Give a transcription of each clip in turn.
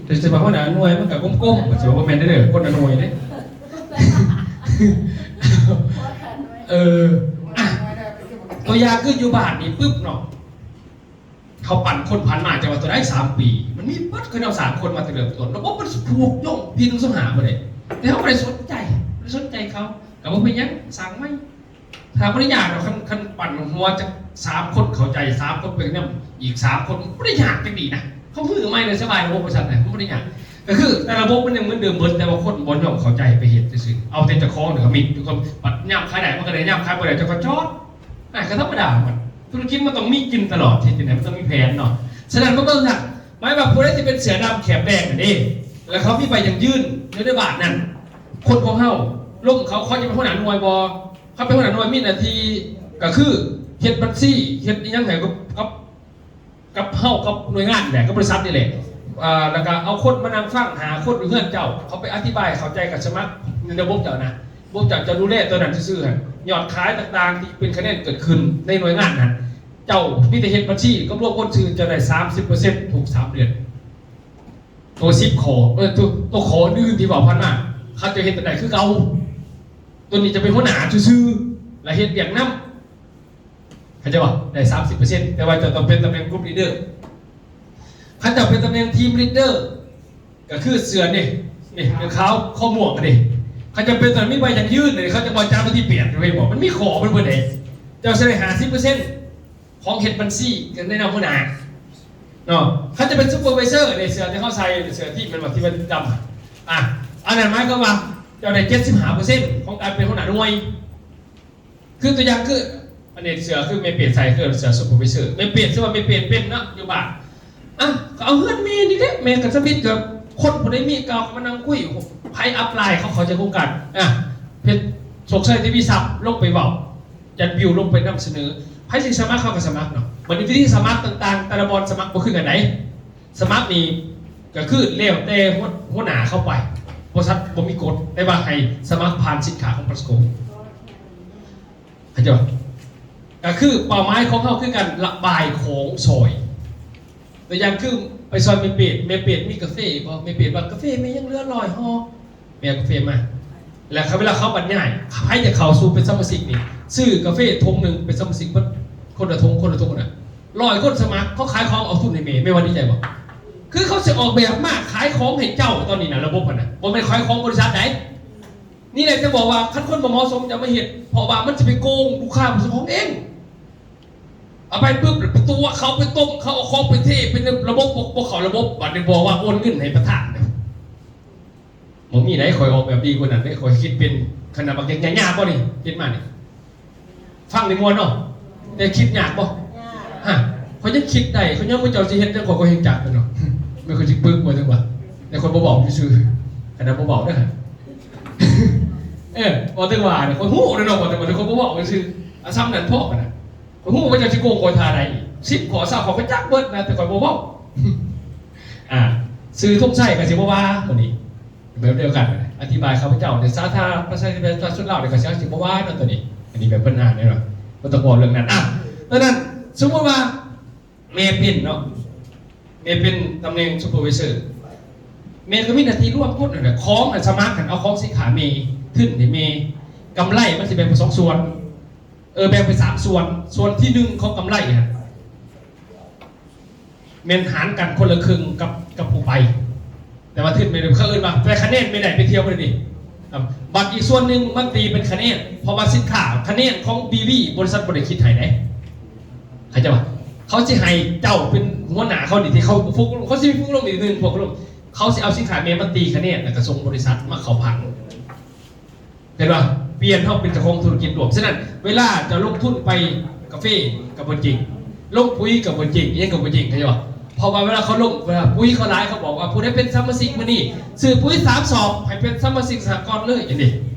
ແຕ່ຊິວ່າຫົວໜ້າໜ່ວຍມັນກໍກົມໆ ກໍຊິວ່າບໍ່ແມ່ນເດີ ຄົນລະໜ່ວຍເດ້. ເອີ ອ່ະ ຕົວຢ່າງຄືຢູ່ບ້ານນີ້ປຶບເນາະ ເຂົາປັ່ນຄົນຜ່ານມາ ຈະວ່າຕົວໃດ ສາມປີ ມັນມີເບິດ ຄືເຮົາສ້າງຄົນມາແຕ່ເລີ່ມຕົ້ນ ລະບົບມັນຜູກໂຍງປີໜຶ່ງສອງຫ້າບໍ່ໄດ້ ແຕ່ເຮົາບໍ່ໄດ້ສົນໃຈ ບໍ່ໄດ້ສົນໃຈເຂົາ ກໍບໍ່ເປັນຫຍັງ ສ້າງໃໝ່. ຖ້າບໍ່ໄດ້ຍາກດອກ ຄັນ ຄັນປັ່ນຫົວຈັກສາມຄົນເຂົ້າໃຈ ສາມຄົນໄປນຳອີກສາມຄົນ ບໍ່ໄດ້ຍາກຈັກດີນະ ເຂົາຮື້ໃໝ່ເລີຍ ສະບາຍ ລະບົບບໍລິສັດນະ ມັນບໍ່ໄດ້ຍາກ ກໍຄືແຕ່ລະບົບມັນຍັງເໝືອນເດີມເບິດ ແຕ່ວ່າຄົນບໍ່ຍອມເຂົ້າໃຈໄປເຮັດຊື່ໆ ເອົາແຕ່ເຈົ້າຂອງນີ້ກໍມິດຢູ່ ຄັນຍາມຂາຍໄດ້ມັນກໍໄດ້ ຍາມຂາຍບໍ່ໄດ້ເຈົ້າກໍຈອດ ອ່າ ກໍທຳມະດາ ມັນ ທຸລະກິດມັນຕ້ອງມີກິນຕະຫຼອດ ເຮັດຈັ່ງໃດມັນຕ້ອງມີແຜນເນາະ. ສະນັ້ນມາເບິ່ງຫັ້ນ ໝາຍວ່າຜູ້ໃດທີ່ເປັນເສືອດຳແຂນແດງຫັ້ນເດ້ ແລ້ວເຂົາມີໃບຢັ້ງຢືນຢູ່ໃນບ້ານນັ້ນ ຄົນຂອງເຮົາ ລົມເຂົາ ເຂົາຈະເປັນຫົວໜ້າໜ່ວຍບໍ່? ເຂົາເປັນຫົວໜ້າໜ່ວຍ ມີໜ້າທີ່ກໍຄືເຮັດບັນຊີ ເຮັດອີ່ຫຍັງໃຫ້ກັບ ກັບ ກັບເຮົາ ກັບໜ່ວຍງານນີ້ແຫຼະ ກັບບໍລິສັດນີ້ແຫຼະ ອ່າ ແລ້ວກໍເອົາຄົນມານັ່ງຟັງ ຫ້າຄົນຢູ່ເຮືອນເຈົ້າ ເຂົາໄປອະທິບາຍເຂົ້າໃຈກັບສະໝັກໃນລະບົບເຈົ້ານະ ບົບເຈົ້າ ເຈົ້າດູແລຕົວນັ້ນຊື່ໆຫັ້ນ ຍອດຂາຍຕ່າງໆທີ່ເປັນຄະແນນເກີດຂຶ້ນໃນໜ່ວຍງານນັ້ນ ເຈົ້າມີແຕ່ເຮັດບັນຊີກັບລວມຄົນຊື່ ເຈົ້າໄດ້ສາມສິບເປີເຊັນທຸກສາມເດືອນ. ຕົວສິບຂໍ້ ເອີ ຕົວ ຕົວຂໍ້ອື່ນທີ່ເວົ້າຜ່ານມາ ເຂົາເຈົ້າເຮັດໄດ້ຄືເກົ່າ ຕົວນີ້ຈະເປັນຫົວໜ້າຊື່ໆ ແລະ ເຮັດວຽກນຳ ເຂົາເຈົ້າວ່າໄດ້ສາມສິບເປີເຊັນ ແຕ່ວ່າເຈົ້າຕ້ອງເປັນຕຳແໜ່ງ Group Leader ຄັນເຈົ້າເປັນຕຳແໜ່ງ Team Leader ກໍຄືເສື້ອນີ້ ນີ້ ເປັນຂາວ ຄໍມ່ວງນີ້ ເຂົາເຈົ້າເປັນຕຳແໜ່ງ ມີໃບຢັ້ງຢືນນີ້ ເຂົາຈະບໍ່ຈັບວັນທີແປດ ເຫັນບໍ່? ມັນມີຂໍ້ເພິ່ນເບິດເດ້ ເຈົ້າຊິໄດ້ຫ້າສິບເປີເຊັນ ຂອງເຮັດບັນຊີກັນໃນນາມຫົວໜ້າເນາະ. ຄັນຈະເປັນ Supervisor ໃນເສື້ອທີ່ເຮົາໃສ່ ເສື້ອທີ່ແມ່ນວ່າທີ່ມັນດຳ ອ່ະ ອັນນັ້ນໝາຍຄວາມວ່າເຈົ້າໄດ້ເຈັດສິບຫ້າເປີເຊັນຂອງການເປັນຫົວໜ້າໜ່ວຍ. ຄືຕົວຢ່າງຄື ອັນນີ້ເສື້ອຄືແມ່ເປດໃສ່ ຄືເສື້ອ Supervisor ແມ່ເປດ ຊື່ວ່າແມ່ເປດເປັນເນາະ ຢູ່ບ້ານ ອ່ະ ກໍເອົາເຮືອນແມ່ນີ້ແຫຼະ ແມ່ກໍສຳອິດ ກໍຄົນຜູ້ໃດມີເກົ່າກໍມານັ່ງຄຸຍ ໃຜອັບລາຍ ເຂົາເຂົ້າໃຈໂຄງການ ອ່ະ ເຮັດ ໂຊກໄຊ ທະວີຊັບ ລົງໄປເວົ້າ ຈັດບິວລົງໄປນຳສະເໜີ ໃຜຊິສະໝັກເຂົາກໍສະໝັກເນາະ. ບັດນີ້ວິທີສະໝັກຕ່າງໆ ແຕ່ລະບ່ອນສະໝັກບໍ່ຄືກັນໃດ. ສະໝັກນີ້ກໍຄືແລ້ວແຕ່ຫົວ ຫົວໜ້າເຂົາໄປ ບໍລິສັດບໍ່ມີກົດ ແຕ່ວ່າໃຫ້ສະໝັກຜ່ານສິນຄ້າຂອງ Prasco ເຂົ້າໃຈບໍ່? ກໍຄືເປົ້າໝາຍຂອງເຮົາຄືການລະບາຍຂອງຊ່ອຍ ຕົວຢ່າງຄືໄປຊ່ອຍແມ່ເປດ ແມ່ເປດມີກາເຟບໍ່? ແມ່ເປດວ່າ ກາເຟແມ່ຍັງເຫຼືອຮ້ອຍຫໍ່ ແມ່ເອົາກາເຟມາ ແລ້ວເວລາເຂົາບັນຍາຍ ໃຜຈະເຂົ້າສູ່ເປັນສະມາຊິກນີ້ ຊື້ກາເຟຖົງໜຶ່ງເປັນສະມາຊິກເບິດ ຄົນລະຖົງ ຄົນລະຖົງນະ ຮ້ອຍຄົນສະໝັກ ເຂົາຂາຍຂອງເອົາທຶນໃຫ້ແມ່ ແມ່ວ່າດີໃຈບໍ່? ຄືເຂົາຊິອອກແບບມາຂາຍຂອງໃຫ້ເຈົ້າຕອນນີ້ນະ ລະບົບຫັ້ນນະ ບໍ່ແມ່ນຂາຍຂອງບໍລິສັດໃດ. ນີ້ແຫຼະຈະບອກວ່າ ຄັນຄົນບໍ່ເໝາະສົມຢ່າມາເຮັດ ເພາະວ່າມັນຊິໄປໂກງລູກຄ້າຜູ້ເຈົ້າຂອງເອງ ເອົາໄປປຶບ ໄປຕົວະເຂົາ ໄປຕົ້ມເຂົາ ເອົາຂອງໄປເທ ເປັນລະບົບ ບໍ່ ບໍ່ເຂົ້າລະບົບ ບາດນີ້ບອກວ່າໂອນເງິນໃຫ້ປະທານ ບໍ່ມີໃດ ຂ້ອຍອອກແບບດີກວ່ານັ້ນເດ້ ຂ້ອຍຄິດເປັນ ຂະໜາດບັກຫຍ້າໆບໍ່ນີ້ ເຮັດມານີ້ ຟັງນີ້ມ່ວນເນາະ ແຕ່ຄິດຍາກບໍ່? ຍາກ ຮະ ຂ້ອຍຍັງຄິດໄດ້ ຂ້ອຍຍັງວ່າເຈົ້າຊິເຮັດແນວ ຂ້ອຍກໍເຮັດຈັກເນາະ ແມ່ນຂ້ອຍຊິປຶກວ່າຈັ່ງວ່າ ແຕ່ຂ້ອຍບໍ່ເວົ້າຊື່ໆ ຂະໜາດບໍ່ເວົ້າເດີ ເອີ ເວົ້າເຖິງວ່າ ຂ້ອຍຮູ້ເດ້ເນາະ ເວົ້າເຖິງວ່າ ແຕ່ຂ້ອຍບໍ່ເວົ້າຊື່ໆ ອາ ສ່ຳນັ້ນພໍ ຂະໜາດ ຂ້ອຍຮູ້ວ່າເຈົ້າຊິໂກງຂ້ອຍທ່າໃດ ສິບຂໍ້ ຊາວຂໍ້ ຂ້ອຍຈັກເບິດນະ ແຕ່ຂ້ອຍບໍ່ເວົ້າ ອ່າ ຊື່ ທົງໄຊ ກໍຊິບໍ່ວ່າ ໂຕນີ້ ແບບດຽວກັນ ອະທິບາຍຂ້າພະເຈົ້າໃນສາທາລະນະລັດ ປະຊາທິປະໄຕ ປະຊາຊົນລາວນີ້ ກໍຊິ ຊິບໍ່ວ່າເນາະ ໂຕນີ້ ອັນນີ້ແບບເພິ່ນອ່ານເນາະ ບໍ່ຕ້ອງເວົ້າເລື່ອງນັ້ນ ອ່າ ຕອນນັ້ນ ສົມມຸດວ່າ ແມ່ເປັນເນາະ ແມ່ເປັນຕຳແໜ່ງ Supervisor ແມ່ກໍມີໜ້າທີ່ລວມໝົດນັ້ນແຫຼະ ຂອງອັນສະໝັກຫັ້ນ ເອົາຂອງສິນຄ້າແມ່ ທຶນໃຫ້ແມ່ ກຳໄລມັນຊິແບ່ງເປັນສອງສ່ວນ ເອີ ແບ່ງເປັນສາມສ່ວນ ສ່ວນທີໜຶ່ງຂອງກຳໄລຫັ້ນ ແມ່ນຫານກັນຄົນລະເຄິ່ງກັບ ກັບຜູ້ໄປ ແຕ່ວ່າທຶນແມ່ນ ເຂົາເອີ້ນວ່າ ແຕ່ຄະແນນແມ່ນໄດ້ໄປທ່ຽວມື້ນີ້ ບັດອີກສ່ວນໜຶ່ງມັນຕີເປັນຄະແນນ ເພາະວ່າສິນຄ້າ ຄະແນນຂອງ BV ບໍລິສັດບໍ່ໄດ້ຄິດໃຫ້ເດ້ ເຂົາຈະວ່າ ເຂົາຊິໃຫ້ເຈົ້າເປັນຫົວໜ້າເຂົານີ້ ທີ່ເຂົາຝຶກ ເຂົາຊິຝຶກອົບຮົມອີກໜຶ່ງ ຝຶກອົບຮົມ ເຂົາຊິເອົາສິນຄ້າແມ່ມາຕີຄະແນນ ແລ້ວກໍສົ່ງບໍລິສັດມາເຂົ້າພັກ ເຫັນບໍ່? ປ່ຽນເຮົາເປັນເຈົ້າຂອງທຸລະກິດລວມ. ສະນັ້ນ ເວລາເຈົ້າລົງທຶນໄປກາເຟກໍບໍ່ເຈັງ, ລົງປຸ໋ຍກໍບໍ່ເຈັງ, ອີ່ຫຍັງກໍບໍ່ເຈັງ, ເຂົ້າໃຈບໍ່? ເພາະວ່າເວລາເຂົາລົງ, ເວລາປຸ໋ຍເຂົາຫຼາຍ, ເຂົາບອກວ່າ ຜູ້ໃດເປັນສະມາຊິກມື້ນີ້ ຊື້ປຸ໋ຍສາມສອບ ໃຫ້ເປັນສະມາຊິກສະຫະກອນເລີຍ, ຈັ່ງຊີ້.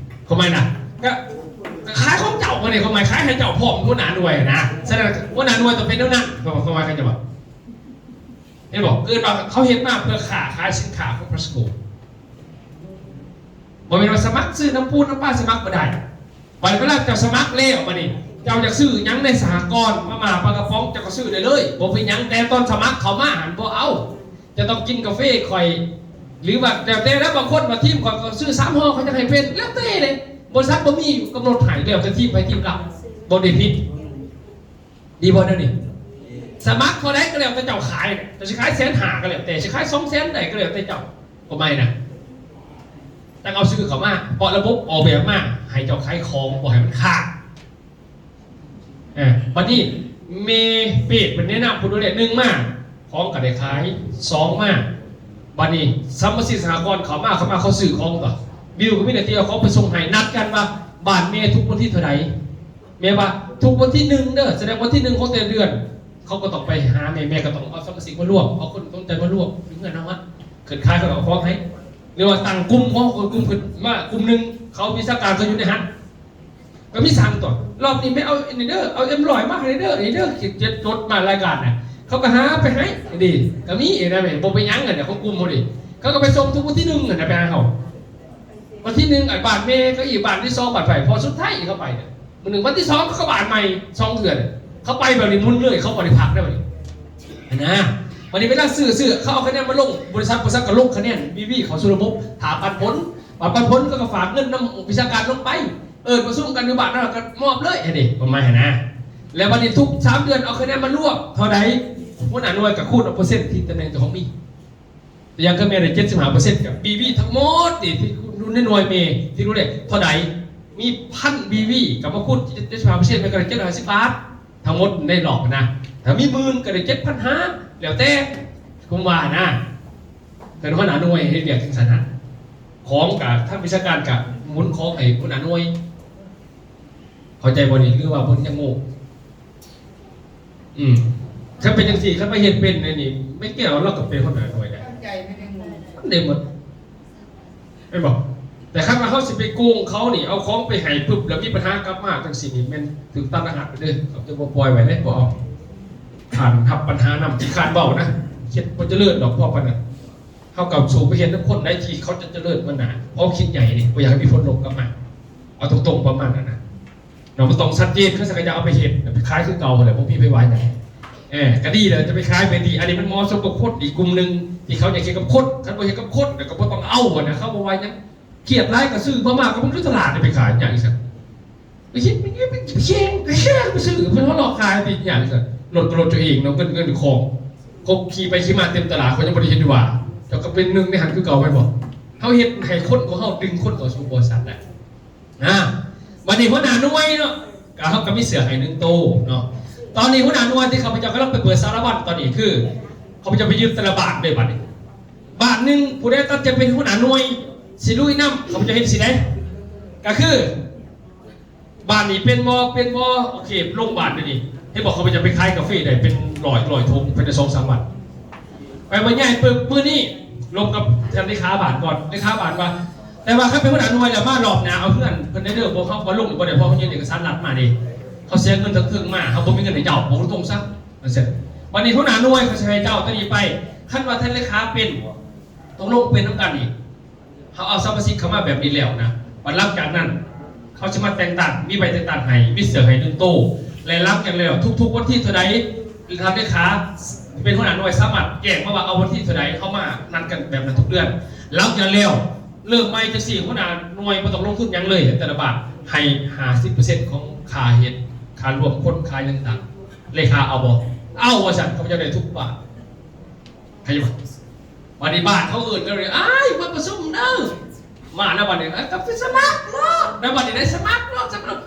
ຄວາມໝາຍນະ ກໍ, ກໍຂາຍຂອງເຈົ້າ, ບັດນີ້ຄວາມໝາຍຂາຍໃຫ້ເຈົ້າພ້ອມຫົວໜ້າໜ່ວຍນະ. ສະນັ້ນ ຫົວໜ້າໜ່ວຍຕ້ອງເປັນແນວນັ້ນ, ຄວາມໝາຍເຂົາໃຈບໍ່? ເຫັນບໍ່? ເອີ້ນວ່າເຂົາເຮັດມາເພື່ອຄ້າຂາຍສິນຄ້າຂອງ Prasco. ບໍ່ແມ່ນວ່າສະໝັກຊື້ນ້ຳປູນ້ຳປາ ສະໝັກບໍ່ໄດ້. ບັດເວລາເຈົ້າສະໝັກແລ້ວ ບັດນີ້ເຈົ້າຢາກຊື້ຫຍັງໃນສະຫະກອນ ມາມ່າ ປາກະປ໋ອງ ເຈົ້າກໍຊື້ໄດ້ເລີຍ ບໍ່ເປັນຫຍັງ. ແຕ່ຕອນສະໝັກເຂົ້າມາຫັ້ນບໍ່ເອົາ. ເຈົ້າຕ້ອງກິນກາເຟຂ້ອຍ ຫຼືວ່າແລ້ວແຕ່ແລ້ວ ບາງຄົນວ່າທີມຂ້ອຍກໍຊື້ສາມຫໍ່ ຂ້ອຍຈະໃຫ້ເປັນ ແລ້ວແຕ່ເດ້ ບໍລິສັດບໍ່ມີກຳນົດໃຫ້ ແລ້ວແຕ່ທີມໃຜທີມລາວ ບໍ່ໄດ້ຜິດ ດີບໍ່ແນວນີ້? ສະໝັກເທົ່າໃດກໍແລ້ວແຕ່ເຈົ້າຂາຍ ເຈົ້າຊິຂາຍແສນຫ້າກໍແລ້ວແຕ່ ຊິຂາຍສອງແສນໃດກໍແລ້ວແຕ່ເຈົ້າ ຄວາມໝາຍນະ ຕ້ອງເອົາຊື່ເຂົ້າມາ ເພາະລະບົບອອກແບບມາໃຫ້ເຈົ້າຂາຍຂອງ ບໍ່ໃຫ້ມັນຄ້າງ. ເອີ ບັດນີ້ແມ່ເປດເພິ່ນແນະນຳຜູ້ດູແລ ໜຶ່ງມາ ຂອງກໍໄດ້ຂາຍ ສອງມາ ບັດນີ້ສະມາຊິກສະຫະກອນເຂົ້າມາ ເຂົ້າມາເຂົາຊື້ຂອງຕົວະ ບິວກໍມີໜ້າທີ່ເອົາຂອງໄປສົ່ງໃຫ້ ນັດກັນວ່າບ້ານແມ່ທຸກວັນທີເທົ່າໃດ ແມ່ນວ່າທຸກວັນທີໜຶ່ງເດີ ສະແດງວັນທີໜຶ່ງຂອງແຕ່ລະເດືອນ ເຂົາກໍຕ້ອງໄປຫາແມ່ ແມ່ກໍຕ້ອງເອົາສະມາຊິກມາລວມ ເອົາຄົນສົນໃຈມາລວມຢູ່ເຮືອນເຮົາ ເຂົາຂາຍເຂົາກໍເອົາຂອງໃຫ້ ຫຼືວ່າຕັ້ງກຸ່ມຂອງ ກຸ່ມຂຶ້ນມາກຸ່ມໜຶ່ງ ເຂົາວິຊາການເຂົາຢູ່ໃນຫັ້ນ ກໍມີສັ່ງຕົວະ ລອບນີ້ແມ່ເອົາອັນນີ້ເດີ ເອົາເອັມຮ້ອຍມາໃຫ້ເດີ ນີ້ເດີ ເຈັດຈົດມາລາຍການນະ ເຂົາກໍຫາໄປໃຫ້ ນີ້ກໍມີນະ ບໍ່ເປັນຫຍັງ ອັນນີ້ຂອງກຸ່ມເຮົານີ້ ເຂົາກໍໄປສົ່ງທຸກວັນທີໜຶ່ງຫັ້ນນະ ໄປຫາເຮົາ ວັນທີໜຶ່ງ ໄອ້ບ້ານແມ່ກໍອີກ ບ້ານທີສອງ ບ້ານໃຜ ພໍສຸດທ້າຍເຂົາໄປ ມື້ໜຶ່ງ ວັນທີສອງ ເຂົາກໍບ້ານໃໝ່ ສອງເທື່ອ ເຂົາໄປແບບນີ້ໝຸນເລີຍ ເຂົາບໍ່ໄດ້ພັກເດ້ ບັດນີ້ ຫັ້ນນະ ບັດນີ້ເວລາຊື້ ຊື້ ເຂົາເອົາຄະແນນມາລົງ ບໍລິສັດ ບໍລິສັດກໍລົງຄະແນນວີວີເຂົ້າສູ່ລະບົບ ຖ້າປັນຜົນ ບັດປັນຜົນເຂົາກໍຝາກເງິນນຳວິຊາການລົງໄປ ເອີ້ນປະຊຸມກັນຢູ່ບ້ານ ແລ້ວກໍມອບເລີຍ ຫັ້ນເດ້ ປະມານຫັ້ນນະ ແລ້ວບັດນີ້ທຸກສາມເດືອນເອົາຄະແນນມາລວມເທົ່າໃດ ຫົວໜ້າໜ່ວຍກໍຄູນເອົາເປີເຊັນທີ່ຕຳແໜ່ງເຈົ້າຂອງມີ ຢ່າງຄືແມ່ໄດ້ເຈັດສິບຫ້າເປີເຊັນກັບບີວີທັງໝົດນີ້ ທີ່ຢູ່ໃນໜ່ວຍແມ່ທີ່ດູແລເທົ່າໃດ ມີພັນບີວີກໍມາຄູນເຈັດສິບຫ້າເປີເຊັນ ແມ່ກໍໄດ້ເຈັດຮ້ອຍຫ້າສິບບາດ ທັງໝົດໃນລອບນະ ຖ້າມີໝື່ນກໍໄດ້ເຈັດພັນຫ້າ ແລ້ວແຕ່ ຜົມວ່ານະ ເປັນຫົວໜ້າໜ່ວຍເຮັດວຽກຈັ່ງຊັ້ນນະ ຂອງກະ ທາງວິຊາການກະໝູນຂອງໃຫ້ຫົວໜ້າໜ່ວຍ ເຂົ້າໃຈບໍ່ນີ້ ຫຼືວ່າເພິ່ນຍັງໂງ່? ອືມ ຄັນເປັນຈັ່ງຊີ້ ຄັນໄປເຮັດເປັນໃນນີ້ ແມ່ແກ້ວລາວກໍເປັນຫົວໜ້າໜ່ວຍໄດ້ ເຂົ້າໃຈໄດ້ໝົດ ໄດ້ໝົດ ແມ່ນບໍ່? ແຕ່ຄັນວ່າເຮົາຊິໄປໂກງເຂົານີ້ ເອົາຂອງໄປໃຫ້ປຶບ ແລ້ວມີບັນຫາກັບມາຈັ່ງຊີ້ນີ້ ແມ່ນຖືກຕັດລະຫັດເດີ ເຂົາຈະບໍ່ປ່ອຍໄວ້ເດ້ ບໍ່ເອົາ ທ່ານຮັບບັນຫານຳ ຂີ້ຄ້ານເວົ້ານະ ເຮັດບໍ່ຈະເລີນດອກ ເພາະປານນັ້ນ ເຮົາກໍສູ້ໄປເຮັດນຳຄົນໃດທີ່ເຂົາຈະຈະເລີນມາໜ້າ ເພາະຄິດໃຫຍ່ເດ້ ບໍ່ຢາກໃຫ້ມີຜົນລົບກັບມາ ເອົາຕົງໆປະມານນັ້ນນະ ເນາະ ມັນຕ້ອງຊັດເຈນ ຄັນຊັ້ນກໍຢ່າເອົາໄປເຮັດ ໄປຂາຍຄືເກົ່າຫັ້ນແຫຼະ ບໍ່ມີໃຜວ່າຫຍັງ ເອີ ກໍດີແລ້ວ ຈະໄປຂາຍໄປຕິ ອັນນີ້ມັນເໝາະສົມກັບຄົນອີກກຸ່ມໜຶ່ງ ທີ່ເຂົາຢາກເຮັດກັບຄົນ ຄັນບໍ່ເຮັດກັບຄົນ ແລ້ວກໍບໍ່ຕ້ອງເອົາຫັ້ນນະ ເຂົາບໍ່ວ່າຫຍັງ ຄຽດຫຼາຍກໍຊື້ບໍ່ມາ ກໍບໍ່ຢູ່ຕະຫຼາດໄດ້ໄປຂາຍຫຍັງອີກຊັ້ນ ໄປຄິດໄປແຍ່ໄປແຂ່ງໄປແຂ່ງໄປຊື້ ເພິ່ນເວົ້າຫຼອກຂາຍຕິຫຍັງຊັ້ນ ລົດກໍລົດຕົວເອງເນາະ ເງິນເງິນຂອງ ເຂົາຂີ່ໄປຂີ່ມາເຕັມຕະຫຼາດ ເຂົາຍັງບໍ່ໄດ້ເຫັນວ່າ ເຈົ້າກໍເປັນໜຶ່ງໃນຫັ້ນຄືເກົ່າແມ່ນບໍ່? ເຮົາເຮັດໃຫ້ຄົນຂອງເຮົາດຶງຄົນເຂົ້າສູ່ບໍລິສັດໄດ້ ອາ ບັດນີ້ຫົວໜ້າໜ່ວຍເນາະ ກໍເຮົາກໍມີເສື້ອໃຫ້ໜຶ່ງໂຕເນາະ ຕອນນີ້ຫົວໜ້າໜ່ວຍທີ່ຂ້າພະເຈົ້າກຳລັງໄປເປີດສາລະວັນຕອນນີ້ ຄືຂ້າພະເຈົ້າໄປຢືມແຕ່ລະບ້ານເດ້ ບັດນີ້ ບ້ານໜຶ່ງ ຜູ້ໃດຕັດໃຈເປັນຫົວໜ້າໜ່ວຍ ຊິລຸຍນຳ ຂ້າພະເຈົ້າເຮັດຊິໄດ້ ກໍຄື ບ້ານນີ້ເປັນບໍ່ ເປັນບໍ່ ໂອເຄ ລົງບ້ານດຽວນີ້ ເຫັນບໍ່ ຂ້າພະເຈົ້າໄປຂາຍກາເຟໄດ້ເປັນຮ້ອຍ ຮ້ອຍຖົງ ພາຍໃນສອງສາມວັນ ໄປບັນຍາຍປຶບ ມື້ນີ້ລົມກັບທ່ານເລຂາບ້ານກ່ອນ ເລຂາບ້ານວ່າ ແຕ່ວ່າຄັນເປັນຫົວໜ້າໜ່ວຍແລ້ວ ມາລອບໜ້າເອົາເຮືອນເພິ່ນໄດ້ເດີ ບໍ່ ເຮົາບໍ່ລົງ ບໍ່ໄດ້ ເພາະເຮົາຍື່ນເອກະສານລັດມາເດ້ ເຮົາເສຍເງິນທັງເທິງມາ ເຮົາບໍ່ມີເງິນໃຫ້ເຈົ້າ ບອກຕົງໆຊະ ວ່າຊັ້ນ ບັດນີ້ຫົວໜ້າໜ່ວຍເຂົາຊິໃຫ້ເຈົ້າຕົວນີ້ໄປ ຄັນວ່າທ່ານເລຂາເປັນ ຕົກລົງເປັນນຳກັນນີ້ ເຮົາເອົາສະມາຊິກເຂົ້າມາແບບນີ້ແລ້ວນະ ບັດຫຼັງຈາກນັ້ນ ເຂົາຊິມາແຕ່ງຕັ້ງ ມີໃບແຕ່ງຕັ້ງໃຫ້ ມີເສື້ອໃຫ້ໜຶ່ງໂຕ ແລະ ຫຼັງຈາກແລ້ວ ທຸກໆວັນທີເທົ່າໃດ ທ່ານເລຂາເປັນຫົວໜ້າໜ່ວຍສາມາດແຈ້ງມາວ່າ ເອົາວັນທີເທົ່າໃດ ເຮົາມານັດກັນແບບນັ້ນທຸກເດືອນ ຫຼັງຈາກແລ້ວ ເລີ່ມໃໝ່ຈັ່ງຊີ້ ຫົວໜ້າໜ່ວຍບໍ່ຕ້ອງລົງທຶນຫຍັງເລີຍ ແຕ່ລະບາດໃຫ້ຫ້າສິບເປີເຊັນຂອງຄ່າເຮັດ ຄ່າລວມຄົນ ຄ່າຫຍັງຕ່າງ ເລຂາເອົາບໍ່? ເອົາ ວ່າຊັ້ນ ຂ້າພະເຈົ້າໄດ້ທຸກບາດ ໃຜວ່າ ບັດນີ້ບ້ານເຂົາເອີ້ນກັນເລີຍ ອ້າຍ ມາປະຊຸມເດີ ມາແລ້ວບັດນີ້ ເອີ ກໍໄປສະໝັກໂລດ ແລ້ວບັດນີ້ໄດ້ສະໝັກໂລດ ສະໝັກ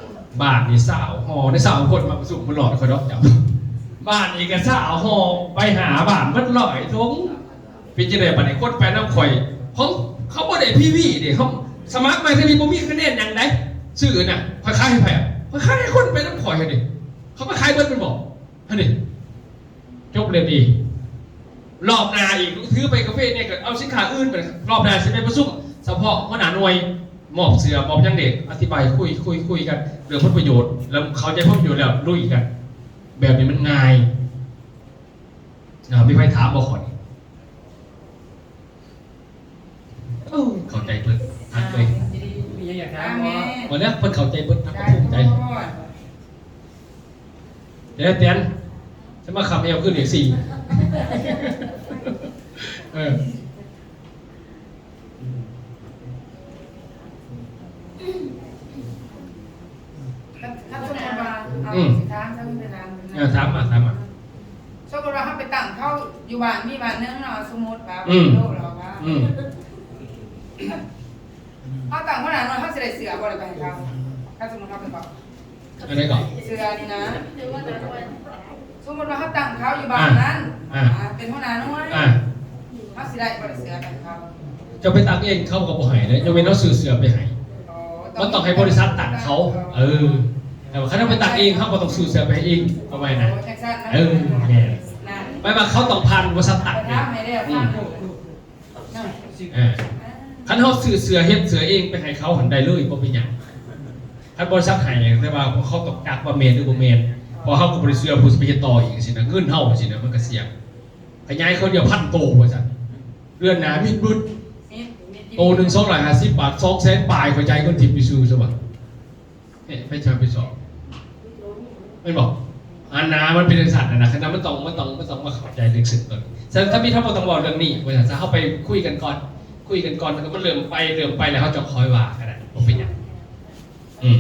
ບ້ານນີ້ຊາວຫໍ່ ໄດ້ຊາວຄົນມາປະຊຸມ ບໍ່ລອດຂ້ອຍດອກເຈົ້າ ບ້ານນີ້ກໍຊາວຫໍ່ ໄປຫ້າບ້ານເບິດຮ້ອຍຖົງ ເປັນຈັ່ງໃດບັດນີ້ ຄົນໄປນຳຂ້ອຍ ເຂົາ ເຂົາບໍ່ໄດ້ພີວີເດ້ ເຂົາສະໝັກມາເທື່ອນີ້ບໍ່ມີຄະແນນຫຍັງໃດ ຊື່ນະ ຂ້ອຍຂາຍໃຫ້ໃຜ? ຂ້ອຍຂາຍໃຫ້ຄົນໄປນຳຂ້ອຍຫັ້ນເດ້ ເຂົາກໍຂາຍເບິດແມ່ນບໍ່? ຫັ້ນເດ້ ຈົບເລື່ອງນີ້ ລອບໜ້າອີກ ຖືໄປກາເຟແດ່ ກໍເອົາສິນຄ້າອື່ນໄປ ລອບໜ້າຊິໄປປະຊຸມສະເພາະຫົວໜ້າໜ່ວຍ ມອບເສື້ອ ມອບຫຍັງເດ້ ອະທິບາຍ ຄຸຍ ຄຸຍ ຄຸຍກັນເລື່ອງຜົນປະໂຫຍດ ແລ້ວເຂົ້າໃຈຜົນປະໂຫຍດແລ້ວລຸຍກັນ ແບບນີ້ມັນງ່າຍ ເອີ ມີໃຜຖາມບໍ່ຂ້ອຍ? ເຂົ້າໃຈເພິ່ນ ທັກເລີຍ ມີຫຍັງຢາກຖາມບໍ່? ບໍ່ແລ້ວ ເພິ່ນເຂົ້າໃຈເບິດ ທັກກໍພູມໃຈ ແຕ່ແຕ່ນ ສະມາຄຳແອວຄືເລກສີ່ ເອີ ຢູ່ບ້ານ ມີບ້ານໜຶ່ງເນາະ ສົມມຸດວ່າ ອືມ ໂລລາວວ່າ ອືມ ເຮົາຕັ້ງຫົວໜ້າໜ່ວຍ ເຮົາຊິໄດ້ເສື້ອບໍ່ລະ ໄປໃຫ້ເຂົາ? ຄັນສົມມຸດເຮົາໄປເວົ້າ ອັນໃດກໍ ເສື້ອນີ້ນະ ສົມມຸດວ່າເຮົາຕັ້ງເຂົາຢູ່ບ້ານນັ້ນ ອ່າ ອ່າ ເປັນຫົວໜ້າໜ່ວຍ ອ່າ ເຮົາຊິໄດ້ບໍ່ລະເສື້ອໄປໃຫ້ເຂົາ? ເຈົ້າໄປຕັ້ງເອງ ເຂົາກໍບໍ່ໃຫ້ເດ້ ຍົກເວັ້ນເຮົາຊື້ເສື້ອໄປໃຫ້. ອໍ ມັນຕ້ອງໃຫ້ບໍລິສັດຕັ້ງເຂົາ. ເອີ ແຕ່ວ່າຄັນເຮົາໄປຕັ້ງເອງ ເຮົາກໍຕ້ອງຊື້ເສື້ອໄປໃຫ້ເອງ ປະມານນັ້ນ. ອໍ ຈັ່ງຊັ້ນນະ. ເອີ ແມ່ນ. ແມ່ນ. ໝາຍວ່າເຂົາຕ້ອງຜ່ານບໍລິສັດຕັ້ງເອງ. ອືມ ເອີ ຄັນເຮົາຊື້ເສື້ອ ເຮັດເສື້ອເອງໄປໃຫ້ເຂົາຫັ້ນໄດ້ເລີຍ ບໍ່ເປັນຫຍັງ. ຄັນບໍລິສັດໃຫ້ ແຕ່ວ່າເຂົາຕ້ອງຈັກວ່າແມ່ນຫຼືບໍ່ແມ່ນ ເພາະເຮົາກໍບໍ່ໄດ້ເຊື່ອຜູ້ຊິໄປເຮັດຕໍ່ອີກຊີ້ນະ ເງິນເຮົາຊີ້ນະ ມັນກໍສ່ຽງ. ຂະຫຍາຍເຂົາດຽວພັນໂຕວ່າຊັ້ນ ເດືອນໜ້າມິດເບິດ. ໂຕໜຶ່ງສອງຮ້ອຍຫ້າສິບບາດ ສອງແສນປາຍ ຂ້ອຍຈ່າຍເງິນທິບໄປຊື່ຊະວ່າ. ເອີ ໃຜຈະຮັບຜິດຊອບ ແມ່ນບໍ່? ອັນນາ ມັນເປັນຈັ່ງຊັ້ນນະ ຄັນມັນຕ້ອງ ມັນຕ້ອງ ມັນຕ້ອງມາເຂົ້າໃຈເລື່ອງເຊິ່ງຕົນ. ສະນັ້ນ ທຳອິດເຮົາບໍ່ຕ້ອງເວົ້າເລື່ອງນີ້ ວ່າຊັ້ນຊະ ເຮົາໄປຄຸຍກັນກ່ອນ ຄຸຍກັນກ່ອນ ແລ້ວກໍມັນເລີ່ມໄປ ເລີ່ມໄປ ແລ້ວເຮົາຈະຄ່ອຍວ່າກໍໄດ້ ບໍ່ເປັນຫຍັງ. ອືມ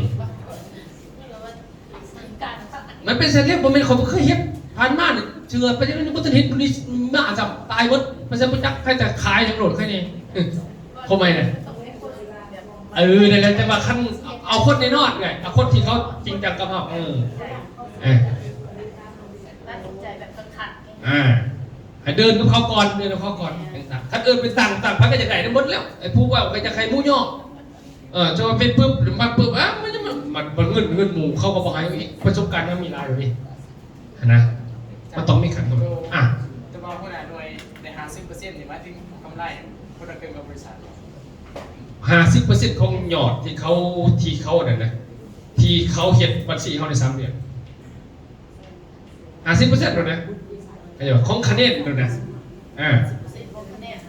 ມັນເປັນຊັ້ນແຫຼະ ບໍ່ແມ່ນຂ້ອຍບໍ່ເຄີຍເຮັດ ຜ່ານມານີ້ເທື່ອ ໄປຈັ່ງນັ້ນບໍ່ທັນເຫັນຜູ້ນີ້ມາຊ້ຳ ຕາຍໝົດ ໄປຊັ້ນບໍ່ຈັກ ໃຜແຕ່ຂາຍຫຍັງໂລດ ໃຄນີ້ ເອີ ເຂົ້າໃໝ່ນະ. ເອີ ນັ້ນແຫຼະ ແຕ່ວ່າຄັນເອົາຄົນແນ່ນອນເອີຍ ເອົາຄົນທີ່ເຂົາຈິງຈັງກັບເຮົາ ເອີ ເອີ ຕັດສິນໃຈແບບຄັກໆ ອ່າ ໃຫ້ເດີນກັບເຂົາກ່ອນ ເດີນກັບເຂົາກ່ອນ. ຄັນເອີ້ນໄປຕັ້ງ ຕັ້ງ ໃຜກໍຢາກໄດ້ນຳໝົດແລ້ວ ໄອ້ຜູ້ເວົ້າກໍຢາກໃຫ້ໝູ່ຍໍ້ ເອີ ເຈົ້າວ່າເປັນປຶບ ມັກປຶບ ອ້າວ ມັນ ມັນ ມັນເງິນ ເງິນໝູ່ ເຂົາກໍບໍ່ໃຫ້ອີກ ປະສົບການມັນມີຫຼາຍຢູ່ເດ້ຫັ້ນນະ ມັນຕ້ອງມີຂັ້ນຕອນ. ອ່າ ແຕ່ວ່າຫົວໜ້າໜ່ວຍໄດ້ຫ້າສິບເປີເຊັນນີ້ ໝາຍເຖິງກຳໄລຄົນລະເຄິ່ງກັບບໍລິສັດ ຫ້າສິບເປີເຊັນຂອງຍອດທີ່ເຂົາ ທີ່ເຂົານັ້ນນະ ທີ່ເຂົາເຮັດບັນຊີເຮົາໃນສາມເດືອນ. ຫ້າສິບເປີເຊັນໂລດນະ ຂອງຄະແນນໂລດນະ. ອ່າ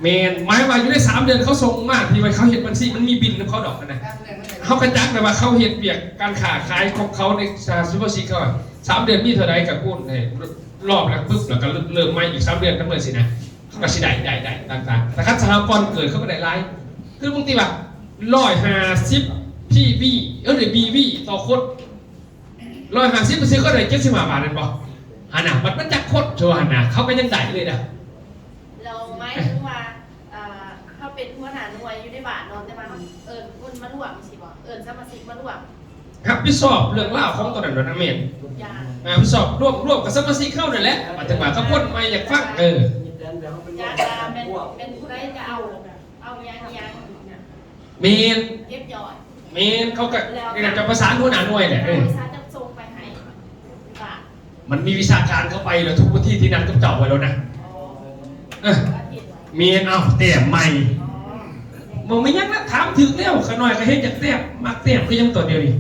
ແມ່ນ ໝາຍວ່າຢູ່ໃນສາມເດືອນເຂົາສົ່ງມາ ທີ່ວ່າເຂົາເຮັດບັນຊີ ມັນມີບິນນຳເຂົາດອກຫັ້ນນະ. ເຮົາກະຈັກແລ້ວວ່າເຂົາເຮັດວຽກການຄ້າຂາຍຂອງເຂົາໃນສາມສິບເປີເຊັນ ເຂົາສາມເດືອນມີເທົ່າໃດກະຄູນໃຫ້ລອບແລ້ວປຶບ ແລ້ວກະເລີ່ມໃໝ່ອີກສາມເດືອນ ນຳເລີຍຊີ້ນະ ເຂົາກະຊິໄດ້ ໄດ້ ໄດ້ຕ່າງໆ. ແຕ່ຄັນສະຫາກອນເກີດ ເຂົາກະໄດ້ຫຼາຍ ຄືບາງທີວ່າ ຮ້ອຍຫ້າສິບພີວີ ເອີ ບີວີຕໍ່ຄົນ ຮ້ອຍຫ້າສິບເປີເຊັນ ເຂົາໄດ້ເຈັດສິບຫ້າບາດແມ່ນບໍ່? ຫັ້ນນະ ບັດມັນຈັກຄົນໂທຫັ້ນນະ ເຂົາກໍຍັງໄດ້ເລີຍນະ. ແລ້ວໝາຍເຖິງວ່າ ເອີ ເຮົາເປັນຫົວໜ້າໜ່ວຍຢູ່ໃນບ້ານເນາະ ແຕ່ວ່າເຮົາເອີ້ນຄົນມາຮ່ວມຊີ້ບໍ່? ເອີ້ນສະມາຊິກມາຮ່ວມ ຮັບຜິດຊອບເລື່ອງລາວຂອງຕົວນັ້ນໂລດນະ. ແມ່ນ ທຸກຢ່າງ ຮັບຜິດຊອບ ຮ່ວມ ຮ່ວມກັບສະມາຊິກເຮົານັ້ນແຫຼະ ໝາຍເຖິງວ່າກັບຄົນໃໝ່ຢາກຟັງ. ເອີ ຢ່າວ່າແມ່ນ ແມ່ນຜູ້ໃດຈະເອົາ ເອົາຫຍັງ ຫຍັງ ແມ່ນ ເກັບຍອດ ແມ່ນ ເຂົາກະ ແລ້ວ ນີ້ນະ ຈະປະສານຫົວໜ້າໜ່ວຍແຫຼະ. ເອີ ບໍລິສັດຈະສົ່ງໄປໃຫ້ ມັນມີວິຊາການເຂົ້າໄປແລ້ວ ທຸກວັນທີທີ່ນັດກັບເຈົ້າໄວ້ແລ້ວນະ. ເອີ ແມ່ນ ເອົ້າ ແຕ້ມໃໝ່ ບໍ່ມີຫຍັງນະ ຖາມຖືກແລ້ວ. ຂ້ານ້ອຍກະເຮັດຫຍັງແຕ້ມ ມັກແຕ້ມຄືຫຍັງຕອນດຽວນີ້.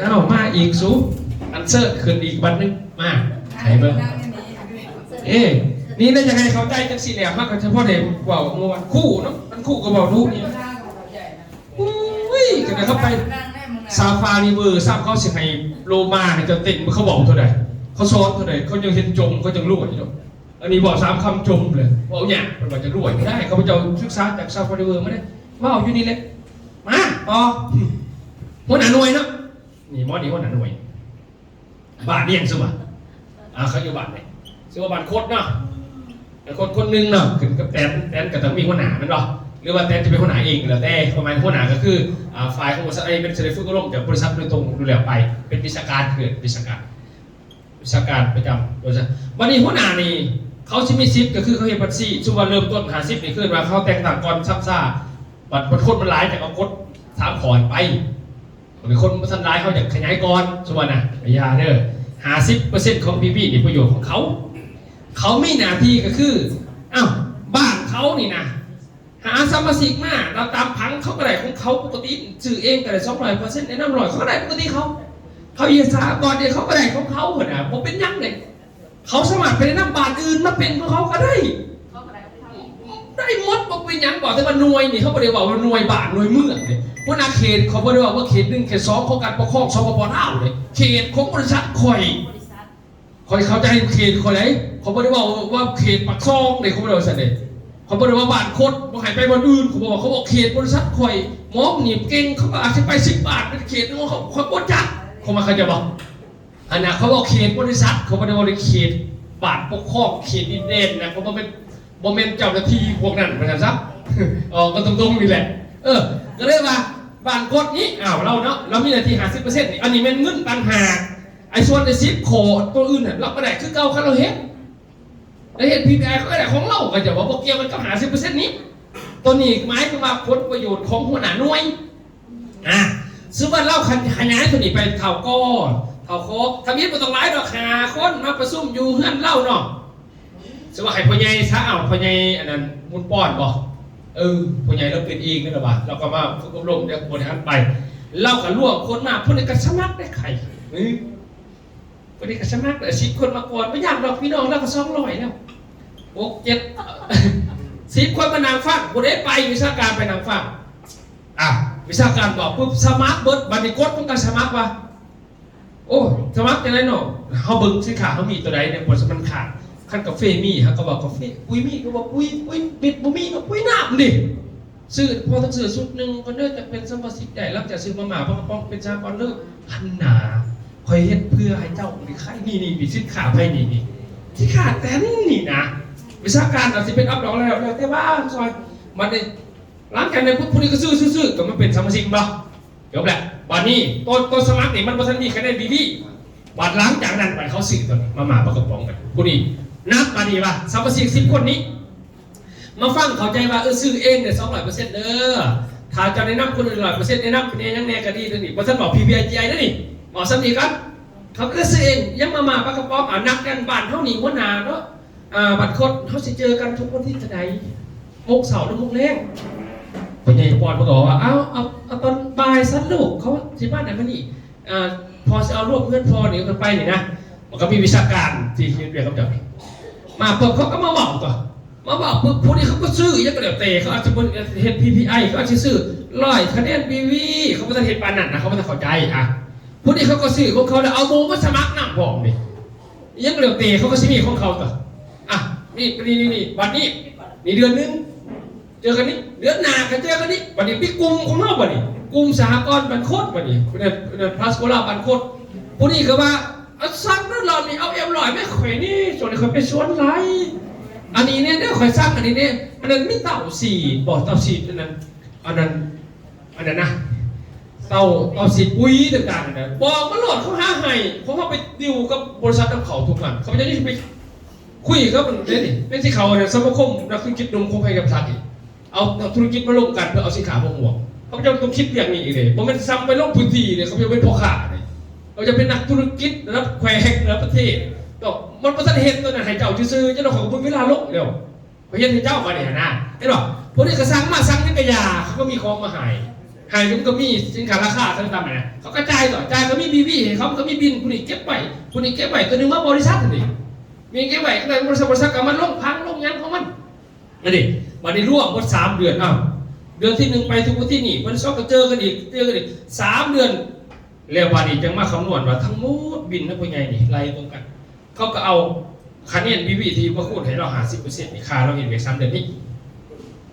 ເອົ້າ ມາອີກສູ ອັນເຊີນຂຶ້ນອີກບັດໜຶ່ງ ມາໃຫ້ເບິ່ງ. ເອີ ນີ້ນະ ຢາກໃຫ້ເຂົ້າໃຈຈັ່ງຊີ້ແຫຼະ ມັນກະຈະພໍໄດ້ເວົ້າມ່ວນ ຄູເນາະ ອັນຄູກະເວົ້າດຸນີ້. ໂອ້ຍ ກະໄດ້ເຂົ້າໄປ Safari World ຊ້ຳ ເຂົາຊິໃຫ້ໂລມາໃຫ້ເຈົ້າເຕັ້ນ ເຂົາເວົ້າເທົ່າໃດ ເຂົາສອນເທົ່າໃດ ເຂົາຍັງເຫັນຈົ່ມ ເຂົາຍັງລວຍເນາະ. ອັນນີ້ເວົ້າສາມຄຳຈົ່ມເລີຍ ເວົ້າຍາກ ເພິ່ນວ່າຈະລວຍບໍ່ໄດ້. ຂ້າພະເຈົ້າສຶກສາຈາກ Safari World ມາເດ້ ເວົ້າຢູ່ນີ້ແຫຼະ. ມາຕໍ່ ຫົວໜ້າໜ່ວຍເນາະ ນີ້ໝໍນີ້ຫົວໜ້າໜ່ວຍ ບ້ານນີ້ຫຍັງຊື່ວ່າ ອ່າ ເຂົາຢູ່ບ້ານນີ້ ຊື່ວ່າບ້ານຄົດເນາະ. ແຕ່ຄົດຄົນໜຶ່ງເນາະ ຂຶ້ນກັບແຕນ ແຕນກະຕ້ອງມີຫົວໜ້າແມ່ນບໍ່? ຫຼືວ່າແຕນຈະເປັນຫົວໜ້າເອງກະແລ້ວແຕ່ ປະມານຫົວໜ້າກະຄື ອ່າ ຝ່າຍຂອງບໍລິສັດ ອັນນີ້ເປັນເຊີນຟູກະລົມຈາກບໍລິສັດໂດຍຕົງຢູ່ແລ້ວໄປ ເປັນວິຊາການ ເປັນວິຊາການ ວິຊາການປະຈຳ ໂດຍສະ ບັດນີ້ຫົວໜ້ານີ້ ເຂົາຊິມີສິດກະຄືເຂົາເຮັດບັນຊີ ສົມມຸດວ່າເລີ່ມຕົ້ນຫ້າສິບນີ້ ຄືວ່າເຂົາແຕ່ງຕັ້ງກ່ອນຊ້ຳຊາ ບັດ ບັດຄົນມັນຫຼາຍ ຈະເອົາກົດສາມຂໍ້ຫັ້ນໄປ. ບັດຄົນບໍ່ທັນຫຼາຍ ເຮົາຢາກຂະຫຍາຍກ່ອນ ສົມມຸດນະ ຢ່າເດີ ຫ້າສິບເປີເຊັນຂອງພີວີນີ້ປະໂຫຍດຂອງເຂົາ ເຂົາມີໜ້າທີ່ກະຄື ອ້າວ ບ້ານເຂົານີ້ນະ ຫາສະມາຊິກມາ ແລ້ວຕາມຜັງເຂົາກະໄດ້ຂອງເຂົາປົກກະຕິ ຊື້ເອງກະໄດ້ສອງຮ້ອຍເປີເຊັນ ແນະນຳຮ້ອຍ ເຂົາກະໄດ້ປົກກະຕິເຂົາ ເຂົາເຮັດສະຫະກອນເອງ ເຂົາກະໄດ້ຂອງເຂົາຫັ້ນນະ ບໍ່ເປັນຫຍັງເດ້. ເຂົາສາມາດໄປແນະນຳບ້ານອື່ນມາເປັນຂອງເຂົາກະໄດ້ ໄດ້ໝົດ ບໍ່ເປັນຫຍັງ. ເວົ້າແຕ່ວ່າໜ່ວຍນີ້ ເຂົາບໍ່ໄດ້ເວົ້າວ່າໜ່ວຍບ້ານໜ່ວຍເມືອງເດ້ ຫົວໜ້າເຂດ ເຂົາບໍ່ໄດ້ເວົ້າວ່າເຂດໜຶ່ງເຂດສອງຂອງການປົກຄອງ ສປປ ລາວເດ້ ເຂດຂອງບໍລິສັດຂ້ອຍ ຂ້ອຍເຂົ້າໃຈເຂດຂ້ອຍໃດ ຂ້ອຍບໍ່ໄດ້ເວົ້າວ່າເຂດປາກຊ່ອງເດ້ ຂ້ອຍບໍ່ໄດ້ເວົ້າຊັ້ນເດ້ ຂ້ອຍບໍ່ໄດ້ວ່າບ້ານຄົດບໍ່ໃຫ້ໄປບ່ອນອື່ນ ຂ້ອຍບອກວ່າ ຂ້ອຍບອກເຂດບໍລິສັດຂ້ອຍ ໝໍນີ້ເກັ່ງ ເຂົາກະອາດຊິໄປສິບບ້ານ ເປັນເຂດຂອງເຂົາ ຂ້ອຍບໍ່ຈັກ ເຂົາມາເຂົ້າໃຈບໍ່? ອັນນະ ເຂົາເວົ້າເຂດບໍລິສັດ ເຂົາບໍ່ໄດ້ເວົ້າເຂດ ບານປົກຄອງເຂດດິນແດນນະ ກໍບໍ່ແມ່ນ ບໍ່ແມ່ນເຈົ້າໜ້າທີ່ພວກນັ້ນ ວ່າຊັ້ນຊະ. ເອີ ກໍຕົງໆນີ້ແຫຼະ. ເອີ ກໍເລີຍວ່າບ້ານກົດນີ້ ອ້າວ ລາວເນາະ ລາວມີໜ້າທີ່ຫ້າສິບເປີເຊັນນີ້ ອັນນີ້ແມ່ນເງິນຕ່າງຫາກ. ໄອ້ສ່ວນໃນສິບຂໍ້ຕົວອື່ນນະ ລາວກໍໄດ້ຄືເກົ່າ ຄັນລາວເຮັດ ລາວເຮັດ PPI ເຂົາກໍໄດ້ຂອງລາວ ກໍຈະວ່າບໍ່ກ່ຽວກັນກັບຫ້າສິບເປີເຊັນນີ້. ຕົວນີ້ໝາຍຄວາມວ່າຜົນປະໂຫຍດຂອງຫົວໜ້າໜ່ວຍ. ອ່າ ສົມມຸດວ່າລາວຂະ ຂະຫຍາຍຕົວນີ້ໄປເທົ່າກໍ ເທົ່າຂໍ ທຳອິດບໍ່ຕ້ອງຫຼາຍດອກ ຫ້າຄົນມາປະຊຸມຢູ່ເຮືອນລາວເນາະ. ສົມມຸດວ່າໃຫ້ພໍ່ໃຫຍ່ຊະ ເອົາພໍ່ໃຫຍ່ອັນນັ້ນ ບຸນປ້ອນບໍ ເອີ ພໍ່ໃຫຍ່ລາວເປັນເອງນັ້ນລະວ່າ ລາວກໍມາຝຶກອົບຮົມ ແລ້ວກໍບໍລິຫານໄປ ລາວກໍລວມຄົນມາ ຜູ້ໃດກໍສະໝັກໄດ້ໃຄ ອື ຜູ້ໃດກໍສະໝັກໄດ້ ສິບຄົນມາກ່ອນ ບໍ່ຍາກດອກພີ່ນ້ອງ ລາວກໍສອງຮ້ອຍແລ້ວ ຫົກເຈັດ ສິບຄົນມານັ່ງຟັງ ຜູ້ໃດໄປວິຊາການໄປນັ່ງຟັງ. ອ່າ ວິຊາການບອກປຶບ ສະໝັກເບິດ ບັດນີ້ກົດຂອງການສະໝັກວ່າ ໂອ້ ສະໝັກຈັ່ງໃດເນາະ ເຮົາເບິ່ງສິນຄ້າເຮົາມີຕົວໃດແດ່ ບໍ່ສະໝັກຂາດ. ຄັນກາເຟມີ ເຮົາກໍເວົ້າກາເຟ, ປຸຍມີ ກໍເວົ້າປຸຍ, ປຸຍເມັດບໍ່ມີ ກໍປຸຍນ້ຳເດ້. ຊື້ ພໍຕ້ອງຊື້ຊຸດໜຶ່ງກ່ອນເດີ ຈະເປັນສະມາຊິກໄດ້. ຫຼັງຈາກຊື້ມາມ່າປາກະປ໋ອງເປັນສາກອນເດີ. ຫັ້ນນາ ຂ້ອຍເຮັດເພື່ອໃຫ້ເຈົ້າໄດ້ຂາຍ ນີ້ໆ ສິນຄ້າໃຜນີ້ໆ ສິນຄ້າແຕ່ນີ້ນະ ວິຊາການອາດຊິເປັນອັບດອກແລ້ວ ແລ້ວແຕ່ວ່າຊ່ອຍ ບັດນີ້ ຫຼັງຈາກນັ້ນ ຜູ້ນີ້ກໍຊື້ໆໆ ກໍມາເປັນສະມາຊິກແມ່ນບໍ່? ຈົບແລ້ວ. ບາດນີ້ ຕອນ ຕອນສະໝັກນີ້ ມັນບໍ່ທັນມີຄະແນນບີບີ. ບາດຫຼັງຈາກນັ້ນ ບາດເຂົາຊື້ຕົວນີ້ ມາມ່າປາກະປ໋ອງກັນ ຜູ້ນີ້ ນັບບາດນີ້ວ່າ ສະມາຊິກສິບຄົນນີ້ ມາຟັງເຂົ້າໃຈວ່າ ເອີ ຊື້ເອງເດີ ສອງຮ້ອຍເປີເຊັນເດີ. ຖ້າເຈົ້າແນະນຳຄົນອື່ນຮ້ອຍເປີເຊັນ ແນະນຳຜູ້ແດ່ຫຍັງແດ່ກໍດີ ຕົວນີ້ ບໍ່ທັນບອກ ພີພີໄອຈີໄອ ເດີນີ້ ເວົ້າສ່ຳນີ້ກ່ອນ. ເຂົາກໍຊື້ເອງ ຍັງມາມ່າປາກະປ໋ອງ ອາ ນັດກັນ ບ້ານເຮົານີ້ຫົວໜ້າເນາະ ອ່າ ບັດຄົດ ເຮົາຊິເຈີກັນທຸກວັນທີເທົ່າໃດ? ໂມງເຊົ້າ ຫຼື ໂມງແລງ? ພໍ່ໃຫຍ່ປອນເພິ່ນກໍບອກວ່າ ເອົາ ເອົາ ເອົາຕອນບ່າຍຊັ້ນລູກ ເຂົາຊິມາໄດ້ມື້ນີ້ ອ່າ ພໍ່ຊິເອົາລວມເຮືອນພໍ່ນີ້ ເພິ່ນໄປນີ້ນະ. ມັນກໍມີວິຊາການທີ່ເຮັດວຽກກັບເຈົ້ານີ້ ມາປຶບ ເຂົາກໍມາເວົ້າຕົວະ ມາເວົ້າປຶບ ຜູ້ນີ້ເຂົາກໍຊື້ຫຍັງກໍແລ້ວແຕ່ ເຂົາອາດຈະບໍ່ເຮັດ ພີພີໄອ ເຂົາອາດຈະຊື້ຮ້ອຍຄະແນນບີບີ ເຂົາບໍ່ທັນເຮັດປານນັ້ນນະ ເຂົາບໍ່ທັນເຂົ້າໃຈ. ອ່າ ຜູ້ນີ້ເຂົາກໍຊື້ຂອງເຂົາ ແລ້ວເອົາໝູ່ມາສະໝັກນຳພ້ອມນີ້ ຫຍັງກໍແລ້ວແຕ່ ເຂົາກໍຊິມີຂອງເຂົາຕົວະ. ອ່ະ ນີ້ ນີ້ ນີ້ ນີ້ ບັດນີ້ ນີ້ເດືອນໜຶ່ງ ເຈີກັນນີ້ ເດືອນໜ້າກໍເຈີກັນນີ້. ບັດນີ້ມີກຸ່ມຂອງເຮົາ ບັດນີ້ ກຸ່ມສະຫະກອນບ້ານໂຄດ ບັດນີ້ ເພິ່ນ ເພິ່ນ ພາສໂກລາວບ້ານໂຄດ. ຜູ້ນີ້ກໍວ່າ ອາ ສັ່ງເດີ ລອບນີ້ເອົາເອັມຮ້ອຍແມ່ຂ້ອຍນີ້ ຊ່ວງນີ້ຂ້ອຍໄປສວນຫຼາຍ ອັນນີ້ແດ່ເດີ ຂ້ອຍສັ່ງອັນນີ້ແດ່. ອັນນັ້ນມີເຕົ້າສີດບໍ ເຕົ້າສີດອັນນັ້ນ ອັນນັ້ນ ອັນນັ້ນນະ ເຕົ້າ ເຕົ້າສີດປຸຍຕ່າງໆ ຫັ້ນນະ ບອກມາໂລດ ເຂົາຫາໃຫ້. ເພາະເຮົາໄປດີວກັບບໍລິສັດນຳເຂົາທຸກອັນ ຂ້າພະເຈົ້າຍັງຊິໄປຄຸຍກັບມັນເດ້ນີ້ ເປັນຊິເຂົ້າອັນນັ້ນ ສະມາຄົມນັກທຸລະກິດໜຸ່ມຂອງໄພກັບສັດອີກ ເອົານັກທຸລະກິດມາລົມກັນເພື່ອເອົາສິນຄ້າມາອວດ. ຂ້າພະເຈົ້າຕ້ອງຄິດວຽກນີ້ອີກເດ້ ບໍ່ແມ່ນສ່ຳໄປລົງພື້ນທີ່ເດ້ ຂ້າພະເຈົ້າເປັນພໍ່ຄ້າເດ້ ຂ້າພະເຈົ້າເປັນນັກທຸລະກິດລະດັບແຂວງ ລະດັບປະເທດ ກໍມັນບໍ່ທັນເຮັດຕົວນັ້ນໃຫ້ເຈົ້າຊື່ໆ ຈັ່ງໃດຂ້ອຍກໍບໍ່ມີເວລາລົງແລ້ວ. ຂ້ອຍເຮັດໃຫ້ເຈົ້າບັດນີ້ຫັ້ນນະ ເຫັນບໍ່? ຜູ້ນີ້ກໍສັ່ງມາ ສັ່ງຫຍັງກະຢ່າ ເຂົາກໍມີຂອງມາໃຫ້ ໃຫ້ມັນກໍມີສິນຄ້າລາຄາສ່ຳນັ້ນແຫຼະ ເຂົາກະຈ່າຍຕໍ່ ຈ່າຍກໍມີບີບີໃຫ້ເຂົາ ມັນກໍມີບິນ ຜູ້ນີ້ເກັບໄວ້ ຜູ້ນີ້ເກັບໄວ້ ຕົວໜຶ່ງມາບໍລິສັດຫັ້ນເດ ມີເກັບໄວ້ ກໍໄດ້ບໍລິສັດ ບໍລິສັດກໍເອົາມາລົງຜັງລົງຫຍັງຂອງມັນ ອັນນີ້ ບັດນີ້ລວມໝົດສາມເດືອນ ອ້າວ ເດືອນທີໜຶ່ງໄປທຸກວັນທີນີ້ ວັນທີສອງກໍເຈີກັນອີກ ເຈີກັນອີກ ສາມເດືອນ ແລ້ວບາດນີ້ຈັ່ງມາຄຳນວນວ່າທັງໝົດບິນນະ ພໍ່ໃຫຍ່ນີ້ໄລ່ເບິ່ງກັນ ເຂົາກໍເອົາຄະແນນບີບີທີ່ມາຄູນໃຫ້ລາວຫ້າສິບເປີເຊັນນີ້ ຄ່າລາວເຮັດວຽກສາມເດືອນນີ້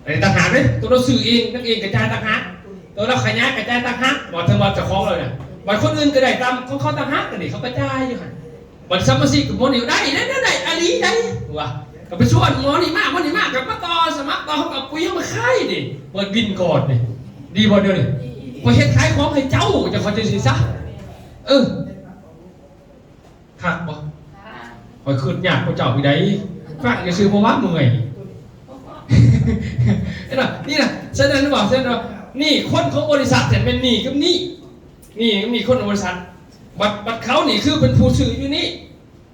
ອັນນີ້ຕ່າງຫາກເດ້ ຕົວລາວຊື້ເອງ ນັກເອງກະຈ່າຍຕ່າງຫາກ ຕົວລາວຂະຫຍາຍກະຈ່າຍຕ່າງຫາກ ບໍ່ເຖິງວ່າເຈົ້າຂອງລາວນະ ບັດຄົນອື່ນກໍໄດ້ຕາມຂອງເຂົາຕ່າງຫາກ ອັນນີ້ເຂົາກະຈ່າຍຢູ່ຫັ້ນ. ບັດສະມາຊິກກໍບໍ່ໜີໄດ້ ໄດ້ ໄດ້ ໄດ້ ອາຫຼີໄດ໋ ວ່າ ກໍໄປຊວນໝໍນີ້ມາ ໝໍນີ້ມາ ກໍມາຕໍ່ສະໝັກຕໍ່ ເຮົາກໍເອົາປຸ໋ຍເຮົາມາຂາຍເດ້ ເປີດບິນກ່ອນເດ້ ດີບໍ່ດຽວນີ້? ຂ້ອຍເຮັດຂາຍຂອງໃຫ້ເຈົ້າ ເຈົ້າເຂົ້າໃຈຊິຊະ ເອີ ຄັກບໍ່? ຂ້ອຍຄຶດຍາກກວ່າເຈົ້າອີກໃດ໋ ຟັງຊື່ໆ ບໍ່ວ່າເມື່ອຍ ເຫັນບໍ່? ນີ້ນະ ສະນັ້ນວ່າ ສະນັ້ນວ່າ ນີ້ຄົນຂອງບໍລິສັດແທ້ແມ່ນນີ້ກັບນີ້ ນີ້ກັບນີ້ຄົນຂອງບໍລິສັດ ບັດ ບັດເຂົານີ້ຄືເປັນຜູ້ຊື້ຢູ່ນີ້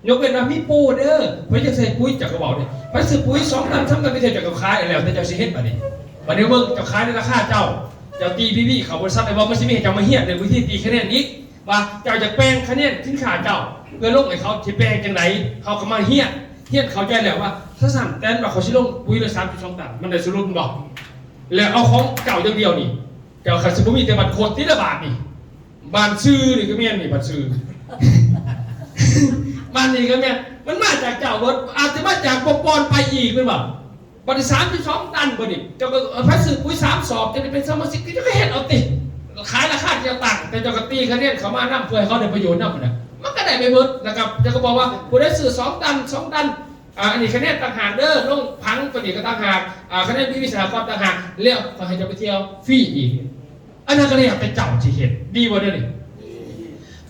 ຍົກເວັ້ນວ່າມີໂປເດີ ເພິ່ນຈະໃສ່ປຸ໋ຍ ເຈົ້າກໍເວົ້າເດ້ ໃຜຊື້ປຸ໋ຍສອງຕັນ ສາມຕັນ ໄປເທື່ອ ເຈົ້າກໍຂາຍ ແລ້ວແຕ່ເຈົ້າຊິເຮັດບັດນີ້ ບັດນີ້ເບິ່ງ ເຈົ້າຂາຍໃນລາຄາເຈົ້າ ເຈົ້າຕີພີພີເຂົ້າບໍລິສັດ ແລ້ວວ່າມັນຊິມີໃຫ້ເຈົ້າມາຮຽນໃນວິທີຕີຄະແນນອີກ ວ່າເຈົ້າຈະແປງຄະແນນສິນຄ້າເຈົ້າ ເພື່ອລົງໃຫ້ເຂົາ ຊິແປງຈັ່ງໃດ ເຮົາກໍມາຮຽນ ຮຽນເຂົ້າໃຈແລ້ວວ່າ ຖ້າຊັ້ນແຕ່ນວ່າເຂົາຊິລົງປຸ໋ຍລະສາມຈຸດສອງຕັນ ມັນໄດ້ສ່ວນຫຼຸດບໍ່? ແລ້ວເອົາຂອງເຈົ້າຢ່າງດຽວນີ້ ເຈົ້າກໍຊິບໍ່ມີແຕ່ບ້ານໂຄດຕິລະບາດນີ້ ບ້ານຊື່ນີ້ກໍແມ່ນນີ້ ບ້ານຊື່ ບ້ານນີ້ກໍແມ່ນ ມັນມາຈາກເຈົ້າເບິດ ອາດຈະມາຈາກປົກປ້ອນໄປອີກແມ່ນບໍ່? ບັດນີ້ສາມຈຸດສອງຕັນ ບັດນີ້ເຈົ້າກໍໄປຊື້ປຸ໋ຍສາມສອບ ຈະໄດ້ເປັນສະມາຊິກ ເຈົ້າກໍເຮັດເອົາຕິ ຂາຍລາຄາທີ່ເຈົ້າຕັ້ງ ແຕ່ເຈົ້າກໍຕີຄະແນນເຂົ້າມານຳ ເພື່ອໃຫ້ເຂົາໄດ້ປະໂຫຍດນຳຫັ້ນນະ ມັນກໍໄດ້ ໄປເບິດ ແລ້ວກໍເຈົ້າກໍບອກວ່າ ຜູ້ໃດຊື້ສອງຕັນ ສອງຕັນ ອ່າ ອັນນີ້ຄະແນນຕ່າງຫາກເດີ ລົງຜັງຕົວນີ້ກໍຕ່າງຫາກ ອ່າ ຄະແນນບີບີສະຫະກອນຕ່າງຫາກ ແລ້ວຂ້ອຍໃຫ້ເຈົ້າໄປທ່ຽວຟຣີອີກ. ອັນນັ້ນກໍແລ້ວແຕ່ເຈົ້າຊິເຮັດ ດີບໍ່ແນວນີ້?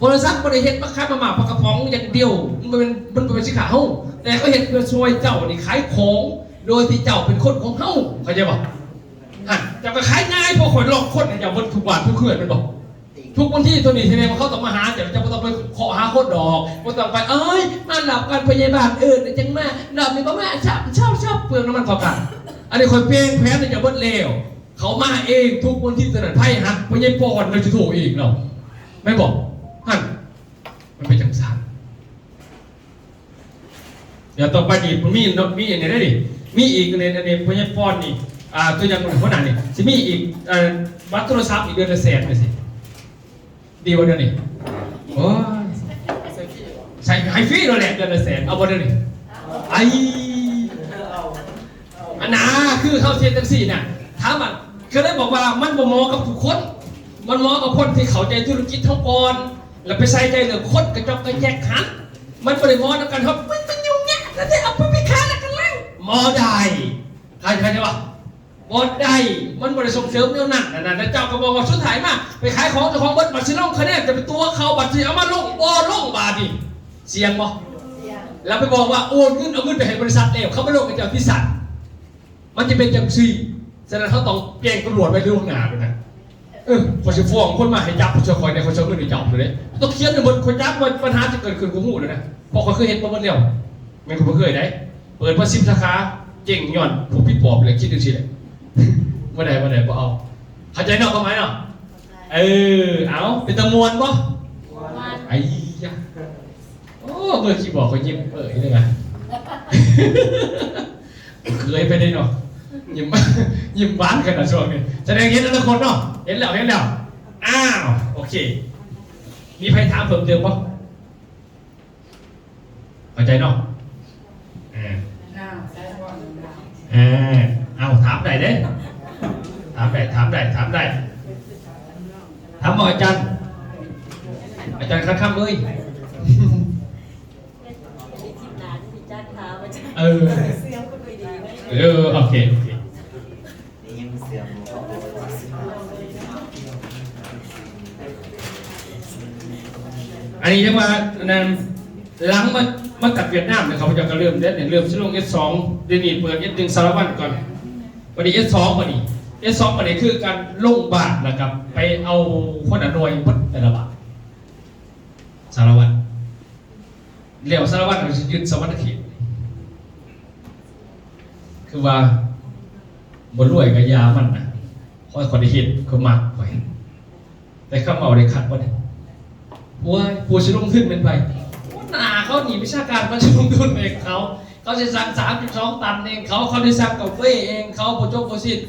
ບໍລິສັດບໍ່ໄດ້ເຮັດມາຂາຍມາມ່າປາກະປ໋ອງຢ່າງດຽວ ມັນບໍ່ແມ່ນ ມັນບໍ່ແມ່ນສິນຄ້າເຮົາ ແຕ່ເຂົາເຮັດເພື່ອຊ່ວຍເຈົ້ານີ້ຂາຍຂອງ ໂດຍທີ່ເຈົ້າເປັນຄົນຂອງເຮົາ ເຂົ້າໃຈບໍ່? ຫັ້ນ ເຈົ້າກໍຂາຍງ່າຍ ເພາະຂ້ອຍລັອກຄົນໃຫ້ເຈົ້າເບິດທຸກບ້ານທຸກເຮືອນ ແມ່ນບໍ່? ທຸກວັນທີຕົວນີ້ ສະແດງວ່າເຂົາຕ້ອງມາຫາເຈົ້າ ເຈົ້າບໍ່ຕ້ອງໄປເຄາະຫາຄົນດອກ ບໍ່ຕ້ອງໄປ ເອີຍ ມາລອບກ່ອນ ພະຍາບານເອີ້ນ ຈັ່ງມາ ລອບນີ້ບໍ່ມາ ຊອບ ຊອບ ຊອບ ເປືອງນ້ຳມັນເຂົ້າກັນ. ອັນນີ້ຂ້ອຍແປງແຜນໃຫ້ເຈົ້າເບິດແລ້ວ ເຂົາມາເອງທຸກວັນທີຕົວນັ້ນ ໃຜຮັກພະຍາຍປອນ ລາວຊິໂທເອງເນາະ ແມ່ນບໍ່? ຫັ້ນ ມັນເປັນຈັ່ງຊັ້ນ. ດຽວຕໍ່ໄປນີ້ມັນມີເນາະ ມີອັນນີ້ໄດ້ນີ້ ມີອີກ ອັນນີ້ ອັນນີ້ພະຍາຍປອນນີ້ ອ່າ ຕົວຢ່າງຫົວໜ້ານີ້ ຊິມີອີກ ເອີ ບັດໂທລະສັບອີກເດືອນລະແສນຈັ່ງຊີ້ ດີບໍ່ແນວນີ້? ໂອ້ຍ ໃຊ້ໃຫ້ຟຣີໂລດແຫຼະ ເດືອນລະແສນ ເອົາບໍ່ແນວນີ້? ໄອ້ ອັນນາ ຄືເຮົາເຮັດຈັ່ງຊີ້ນະ ຖາມວ່າ ກໍເລີຍບອກວ່າມັນບໍ່ເໝາະກັບທຸກຄົນ ມັນເໝາະກັບຄົນທີ່ເຂົ້າໃຈທຸລະກິດເຮົາກ່ອນ ແລ້ວໄປໃສ່ໃຈເລື່ອງຄົນກະຈອກກະແຈກຫັ້ນ ມັນບໍ່ໄດ້ເໝາະນຳກັນ ເຮົາ ມັນ ມັນຫຍຸ້ງຍາກ ແລ້ວໄດ້ເອົາໄປຂາຍແລ້ວກໍລ້າງ ບໍ່ໄດ້ ເຂົ້າໃຈບໍ່? ບໍ່ໄດ້ ມັນບໍ່ໄດ້ສົ່ງເສີມແນວນັ້ນ ອັນນັ້ນ ແລ້ວເຈົ້າກໍບອກວ່າ ສຸດທ້າຍມາໄປຂາຍຂອງເຈົ້າຂອງເບິດ ບັດຊິລົງຄະແນນຈະໄປຕົວະເຂົາ ບັດຊິເອົາມາລົງ ບໍ່ລົງບາດນີ້ ສ່ຽງບໍ່? ສ່ຽງ ແລ້ວໄປບອກວ່າໂອນເງິນ ເອົາເງິນໄປໃຫ້ບໍລິສັດແລ້ວ ເຂົາມາລົງໃຫ້ເຈົ້າຕິຊັ້ນ ມັນຈະເປັນຈັ່ງຊີ້. ສະນັ້ນເຮົາຕ້ອງແຈ້ງຕຳຫຼວດໄວ້ລ່ວງໜ້າພຸ້ນນະ ເອີ ຂ້ອຍຊິຟ້ອງຄົນມາໃຫ້ຈັບຜູ້ຊ່ວຍຂ້ອຍແດ່ ຂ້ອຍຊິເອົາເງິນໃຫ້ເຈົ້າພຸ້ນເດ້ ຕ້ອງຂຽນໃຫ້ເບິດ ຂ້ອຍຈັບວ່າບັນຫາຈະເກີດຂຶ້ນ ຂ້ອຍຮູ້ແລ້ວນະ ເພາະຂ້ອຍເຄີຍເຮັດມາເບິດແລ້ວ ແມ່ນຂ້ອຍບໍ່ເຄີຍໃດ ເປີດມາສິບສາຂາ ເຈັງຍ້ອນຜູ້ຜີປອບແຫຼະ ຄິດຈັ່ງຊີ້ແຫຼະ ບໍ່ໄດ້ ບໍ່ໄດ້ ບໍ່ເອົາ ເຂົ້າໃຈເນາະ ຄວາມໝາຍເນາະ? ເອີ ເອົາ ເປັນຕາມ່ວນບໍ່? ມ່ວນ ໄອ້ຍະ ໂອ້ ເບິ່ງຄີບອດກໍຍິ້ມເອີຍເລີຍນະ ເຄີຍໄປໄດ້ເນາະ ຍິ້ມ ຍິ້ມຫວານຂະໜາດຊ່ວງນີ້ ສະແດງເຫັນແລ້ວທຸກຄົນເນາະ ເຫັນແລ້ວ ເຫັນແລ້ວ ອ້າວ ໂອເຄ ມີໃຜຖາມເພີ່ມເຕີມບໍ່? ເຂົ້າໃຈເນາະ ເອີ ເອີ ເອົາ ຖາມໄດ້ເດ້ ຖາມໄດ້ ຖາມໄດ້ ຖາມໄດ້ ຖາມບໍ່ອາຈານ ອາຈານຄຳເອີຍ ເອີ ເອີ ໂອເຄ ໂອເຄ ອັນນີ້ຈັ່ງວ່າ ອັນນັ້ນ ຫຼັງມາ ມາຕັດຫວຽດນາມນີ້ ເຂົາເຈົ້າກໍເລີ່ມເດ້ ເລີ່ມຊິລົງເອັດສອງ ດຽວນີ້ເປີດເອັດໜຶ່ງສາລະວັນກ່ອນ ບັດນີ້ເອັດສອງ ບັດນີ້ເອັດສອງ ບັດນີ້ຄືການລົງບ້ານ ແລ້ວກໍໄປເອົາຫົວໜ້າໜ່ວຍໝົດແຕ່ລະບ້ານ ສາລະວັນ ແລ້ວສາລະວັນກໍຊິຍຶດສະຫວັນນະເຂດ ຄືວ່າບໍ່ລວຍກໍຢ່າມັນນະ ຂໍໃຫ້ຂ້ອຍໄດ້ເຮັດ ຂ້ອຍມັກຂ້ອຍ ແຕ່ຄຳເວົ້າໄດ້ຄັກບໍ່ນີ້ ໂອ້ຍ ຜູ້ຊິລົງທຶນແມ່ນໃຜ? ຫົວໜ້າເຂົານີ້ ວິຊາການເຂົາຊິລົງທຶນເອງເຂົາ ເຂົາຊິສ້າງສາມຈຸດສອງຕັນເອງເຂົາ ເຂົາຊິສ້າງກາເຟເອງເຂົາ ບໍ່ຈົບບໍ່ສິ້ນ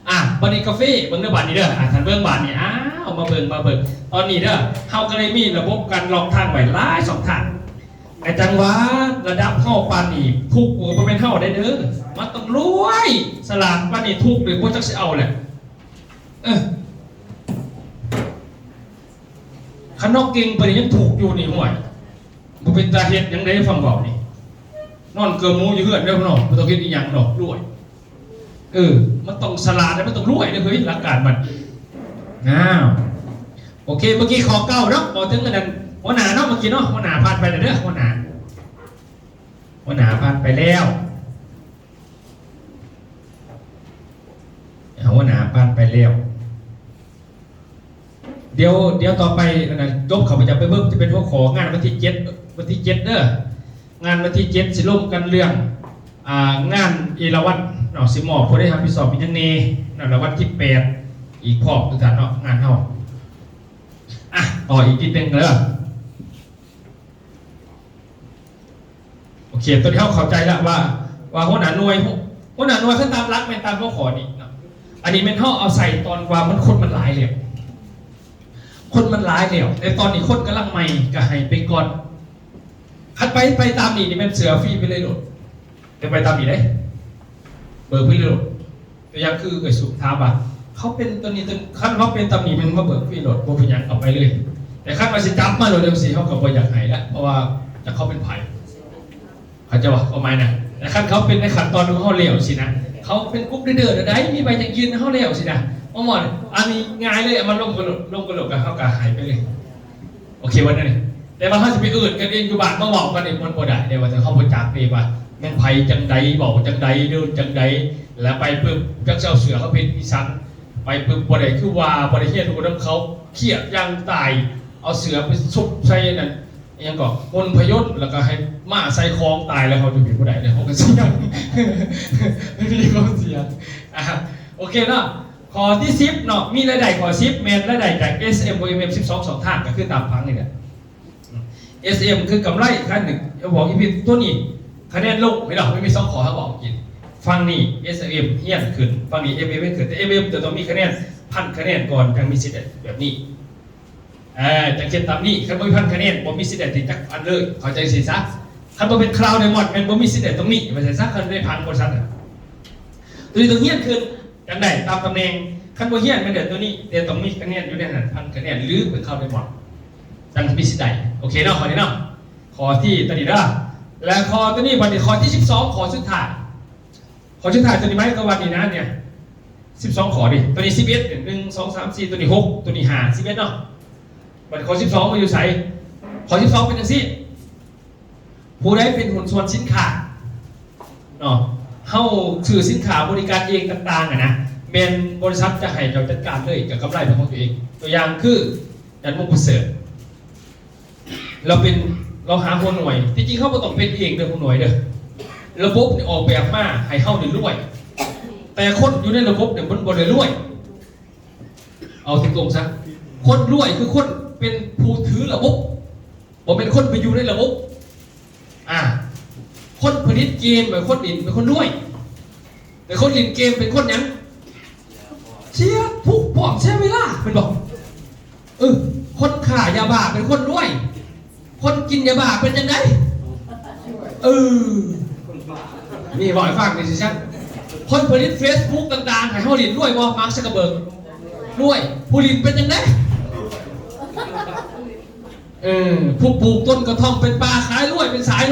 ອ່ະ ບັດນີ້ກາເຟ ເບິ່ງເດີບາດນີ້ເດີ ອ່ະ ທ່ານເບິ່ງບາດນີ້ ອ້າວ ມາເບິ່ງ ມາເບິ່ງ ຕອນນີ້ເດີ ເຮົາກໍເລີຍມີລະບົບການລັອກທາງໄວ້ຫຼາຍຊ່ອງທາງ ກະຈັ່ງວ່າລະດັບເຮົາປານນີ້ ທຸກກໍບໍ່ແມ່ນເຮົາໄດ້ເດີ ມັນຕ້ອງລວຍ ສະຫຼາດປານນີ້ ທຸກນີ້ບໍ່ຈັກຊິເອົາແຫຼະ ເອີ ຄັນເຮົາເກັ່ງປານນີ້ຍັງທຸກຢູ່ນີ້ ໂອ້ຍ ບໍ່ເປັນຕາເຮັດຫຍັງເດ້ ຟັງເວົ້ານີ້ ນອນເກືອໝູຢູ່ເຮືອນເດີເນາະ ບໍ່ຕ້ອງເຮັດອີ່ຫຍັງດອກ ລວຍ ເອີ ມັນຕ້ອງສະຫຼາດ ແລະ ມັນຕ້ອງລວຍເດ້ເຮີ້ຍ ຫຼັກການມັນ ອ້າວ ໂອເຄ ເມື່ອກີ້ຂໍ້ເກົ້າເນາະ ເວົ້າເຖິງອັນນັ້ນ ຫົວໜ້າເນາະ ເມື່ອກີ້ເນາະ ຫົວໜ້າຜ່ານໄປແລ້ວເດີ ຫົວໜ້າ ຫົວໜ້າຜ່ານໄປແລ້ວ ຫົວໜ້າຜ່ານໄປແລ້ວ ດຽວ ດຽວຕໍ່ໄປ ອັນນັ້ນ ຈົບ ຂ້າພະເຈົ້າໄປເບິ່ງ ຈະເປັນຫົວຂໍ້ງານວັນທີເຈັດ ວັນທີເຈັດເດີ ງານວັນທີເຈັດ ຊິລົມກັນເລື່ອງ ອ່າ ງານເອລາວັນເນາະ ຊິມອບຜູ້ໃດຮັບຜິດຊອບອີ່ຫຍັງແດ່ເນາະ ແລ້ວວັນທີແປດອີກພ້ອມ ທຸກທ່ານເນາະ ງານເຮົາ ອ່ະ ຕໍ່ອີກນິດໜຶ່ງເດີ. ໂອເຄ ຕອນນີ້ເຮົາເຂົ້າໃຈແລ້ວວ່າ ວ່າຫົວໜ້າໜ່ວຍ ຫົວໜ້າໜ່ວຍຄືຕາມຫຼັກແມ່ນຕາມຫົວຂໍ້ນີ້ເນາະ ອັນນີ້ແມ່ນເຮົາເອົາໃສ່ຕອນວ່າມັນ ຄົນມັນຫຼາຍແລ້ວ ຄົນມັນຫຼາຍແລ້ວ ແຕ່ຕອນນີ້ຄົນກຳລັງໃໝ່ ກໍໃຫ້ໄປກ່ອນ ຄັນໄປ ໄປຕາມນີ້ນີ້ແມ່ນເຊື່ອຟຣີໄປເລີຍໂລດ ແຕ່ໄປຕາມນີ້ເດ້ ເບີກຟຣີໂລດ ຕົວຢ່າງຄືເອື້ອຍສຸຖາມວ່າ ເຂົາເປັນຕົວນີ້ຕົວ ຄັນເຂົາເປັນຕຳໜິແມ່ນມາເບີກຟຣີໂລດ ບໍ່ເປັນຫຍັງ ເອົາໄປເລີຍ ແຕ່ຄັນວ່າຊິຈັບມາໂລດຈັ່ງຊີ້ ເຮົາກໍບໍ່ຢາກໃຫ້ລະ ເພາະວ່າຈັກເຂົາເປັນໃຜ ເຂົາເຈົ້າວ່າຄວາມໝາຍນະ. ແຕ່ຄັນເຂົາເປັນໃນຂັ້ນຕອນຂອງເຮົາແລ້ວຊີ້ນະ ເຂົາເປັນກຸ່ມລີດເດີໃດ ມີໃບຢັ້ງຢືນໃຫ້ເຮົາແລ້ວຊີ້ນະ ບໍ່ໝົດ ອັນນີ້ງ່າຍເລີຍ ເອົາມາລົງກັນໂລດ ລົງກັນໂລດ ກໍເຮົາກໍໃຫ້ໄປເລີຍ. ໂອເຄບໍ່ນັ້ນນີ້ ແຕ່ວ່າເຮົາຊິໄປເອີ້ນກັນເອງຢູ່ບ້ານມາເວົ້າກັນນີ້ ມັນບໍ່ໄດ້ເດ້ ວ່າແຕ່ເຮົາບໍ່ຈັກເດ້ວ່າແມ່ນໃຜຈັ່ງໃດ ເວົ້າຈັ່ງໃດ ເດີນຈັ່ງໃດ ແລ້ວໄປປຶບຈັກຊິເອົາເສື້ອເຮົາໄປເຮັດອີ່ສັງ ໄປປຶບບໍ່ໄດ້ຄືວ່າ ບໍ່ໄດ້ຮຽນຮູ້ນຳເຂົາ ຄຽດຢ່າງຕາຍ ເອົາເສື້ອໄປຊຸກໃສ່ອັນນັ້ນ ອີ່ຫຍັງກໍ ຫົ່ນພະຍົນ ແລ້ວກໍໃຫ້ມ້າໃສ່ຄອງຕາຍ ແລ້ວເຮົາຈະເປັນຜູ້ໃດເດ້ ເຮົາກໍສ່ຽງ ມີຄວາມສ່ຽງ. ອ່າ ໂອເຄເນາະ ຂໍ້ທີສິບເນາະ ມີລາຍໄດ້ ຂໍ້ສິບແມ່ນລາຍໄດ້ຈາກ ເອສເອັມ ກັບ ເອັມເອັມ ສິບສອງຊ່ອງທາງ ກໍຄືຕາມຜັງນີ້ແຫຼະ. ເອສເອັມ ຄືກຳໄລ ຄັນນີ້ ເຮົາບອກອີພີ ຕົວນີ້ຄະແນນລົງ ເຫັນບໍ່? ມັນມີສອງຂໍ້ ເຮົາບອກກິນ ຝັ່ງນີ້ ເອສເອັມ ຮຽນຂຶ້ນ ຝັ່ງນີ້ ເອັມເອັມ ຮຽນຂຶ້ນ ແຕ່ ເອັມເອັມ ຈະຕ້ອງມີຄະແນນ ພັນຄະແນນກ່ອນ ຈັ່ງມີສິດໄດ້ແບບນີ້. ເອີ ຈະຂຽນຕາມນີ້ ຄັນບໍ່ມີພັນຄະແນນ ບໍ່ມີສິດໄດ້ຕິດຈັກອັນເລີຍ ເຂົ້າໃຈຊີ້ຊະ. ຄັນບໍ່ເປັນ Crown Diamond ແມ່ນບໍ່ມີສິດໄດ້ຕົງນີ້ ວ່າຊັ້ນຊະ ຄັນໄດ້ພັນບໍລິສັດນະ. ຕົວນີ້ຕ້ອງຮຽນຂຶ້ນ ຈັ່ງໄດ້ຕາມຕຳແໜ່ງ ຄັນບໍ່ຮຽນແມ່ນໄດ້ຕົວນີ້ ແຕ່ຕ້ອງມີຄະແນນຢູ່ໃນນັ້ນ ພັນຄະແນນ ຫຼື ເປັນ Crown Diamond ຈັ່ງມີສິດໄດ້. ໂອເຄເນາະ ຂໍ້ນີ້ເນາະ ຂໍ້ທີ່ຕົວນີ້ເດີ ແລະ ຂໍ້ຕົວນີ້ ບັດນີ້ ຂໍ້ທີສິບສອງ ຂໍ້ສຸດທ້າຍ ຂໍ້ສຸດທ້າຍຕົວນີ້ ໝາຍຄວາມວ່ານີ້ນະ ນີ້ ສິບສອງຂໍ້ນີ້ ຕົວນີ້ ສິບເອັດ ໜຶ່ງ ສອງ ສາມ ສີ່ ຕົວນີ້ ຫົກ ຕົວນີ້ ຫ້າ ສິບເອັດ ເນາະ. ບັດຂໍ້ສິບສອງມັນຢູ່ໃສ? ຂໍ້ສິບສອງເປັນຈັ່ງຊີ້ ຜູ້ໃດເປັນຫຸ້ນສ່ວນສິນຄ້າເນາະ ເຮົາຊື້ສິນຄ້າບໍລິການເອງຕ່າງໆ ຫັ້ນນະ ແມ່ນບໍລິສັດຈະໃຫ້ເຈົ້າຈັດການເລີຍ ເຈົ້າກຳໄລເປັນຂອງຕົວເອງ. ຕົວຢ່າງຄື ທ່ານ ມຸກປະເສີດ ລາວເປັນ ລາວຫາຫົວໜ່ວຍ ທີ່ຈິງເຮົາບໍ່ຕ້ອງເປັນເອງເດີ ຫົວໜ່ວຍເດີ ລະບົບນີ້ອອກແບບມາໃຫ້ເຮົາໄດ້ລວຍ ແຕ່ຄົນຢູ່ໃນລະບົບນີ້ມັນບໍ່ໄດ້ລວຍ. ເອົາຕົງໆຊະ ຄົນລວຍຄືຄົນເປັນຜູ້ຖືລະບົບ ບໍ່ແມ່ນຄົນໄປຢູ່ໃນລະບົບ. ອ່າ ຄົນຜະລິດເກມ ແບບຄົນຫຼິ້ນເປັນຄົນລວຍ ແຕ່ຄົນຫຼິ້ນເກມເປັນຄົນຫຍັງ? ເສຍ ຜຸກຜ່ອນ ເສຍເວລາ ແມ່ນບໍ່? ເອີ ຄົນຄ້າຢາບ້າເປັນຄົນລວຍ ຄົນກິນຢາບ້າເປັນຈັ່ງໃດ? ເອີ ນີ້ເວົ້າໃຫ້ຟັງນີ້ຊິຊັ້ນ ຄົນຜະລິດເຟສບຸກຕ່າງໆ ໃຫ້ເຮົາຫຼິ້ນລວຍບໍ່? ມາກ ຊັກເກີເບີກ ລວຍ ຜູ້ຫຼິ້ນເປັນຈັ່ງໃດ? ເອີ ຜູ້ປູກຕົ້ນກະທ່ອມເປັນປ່າຂາຍລວຍ ເປັນສາຍ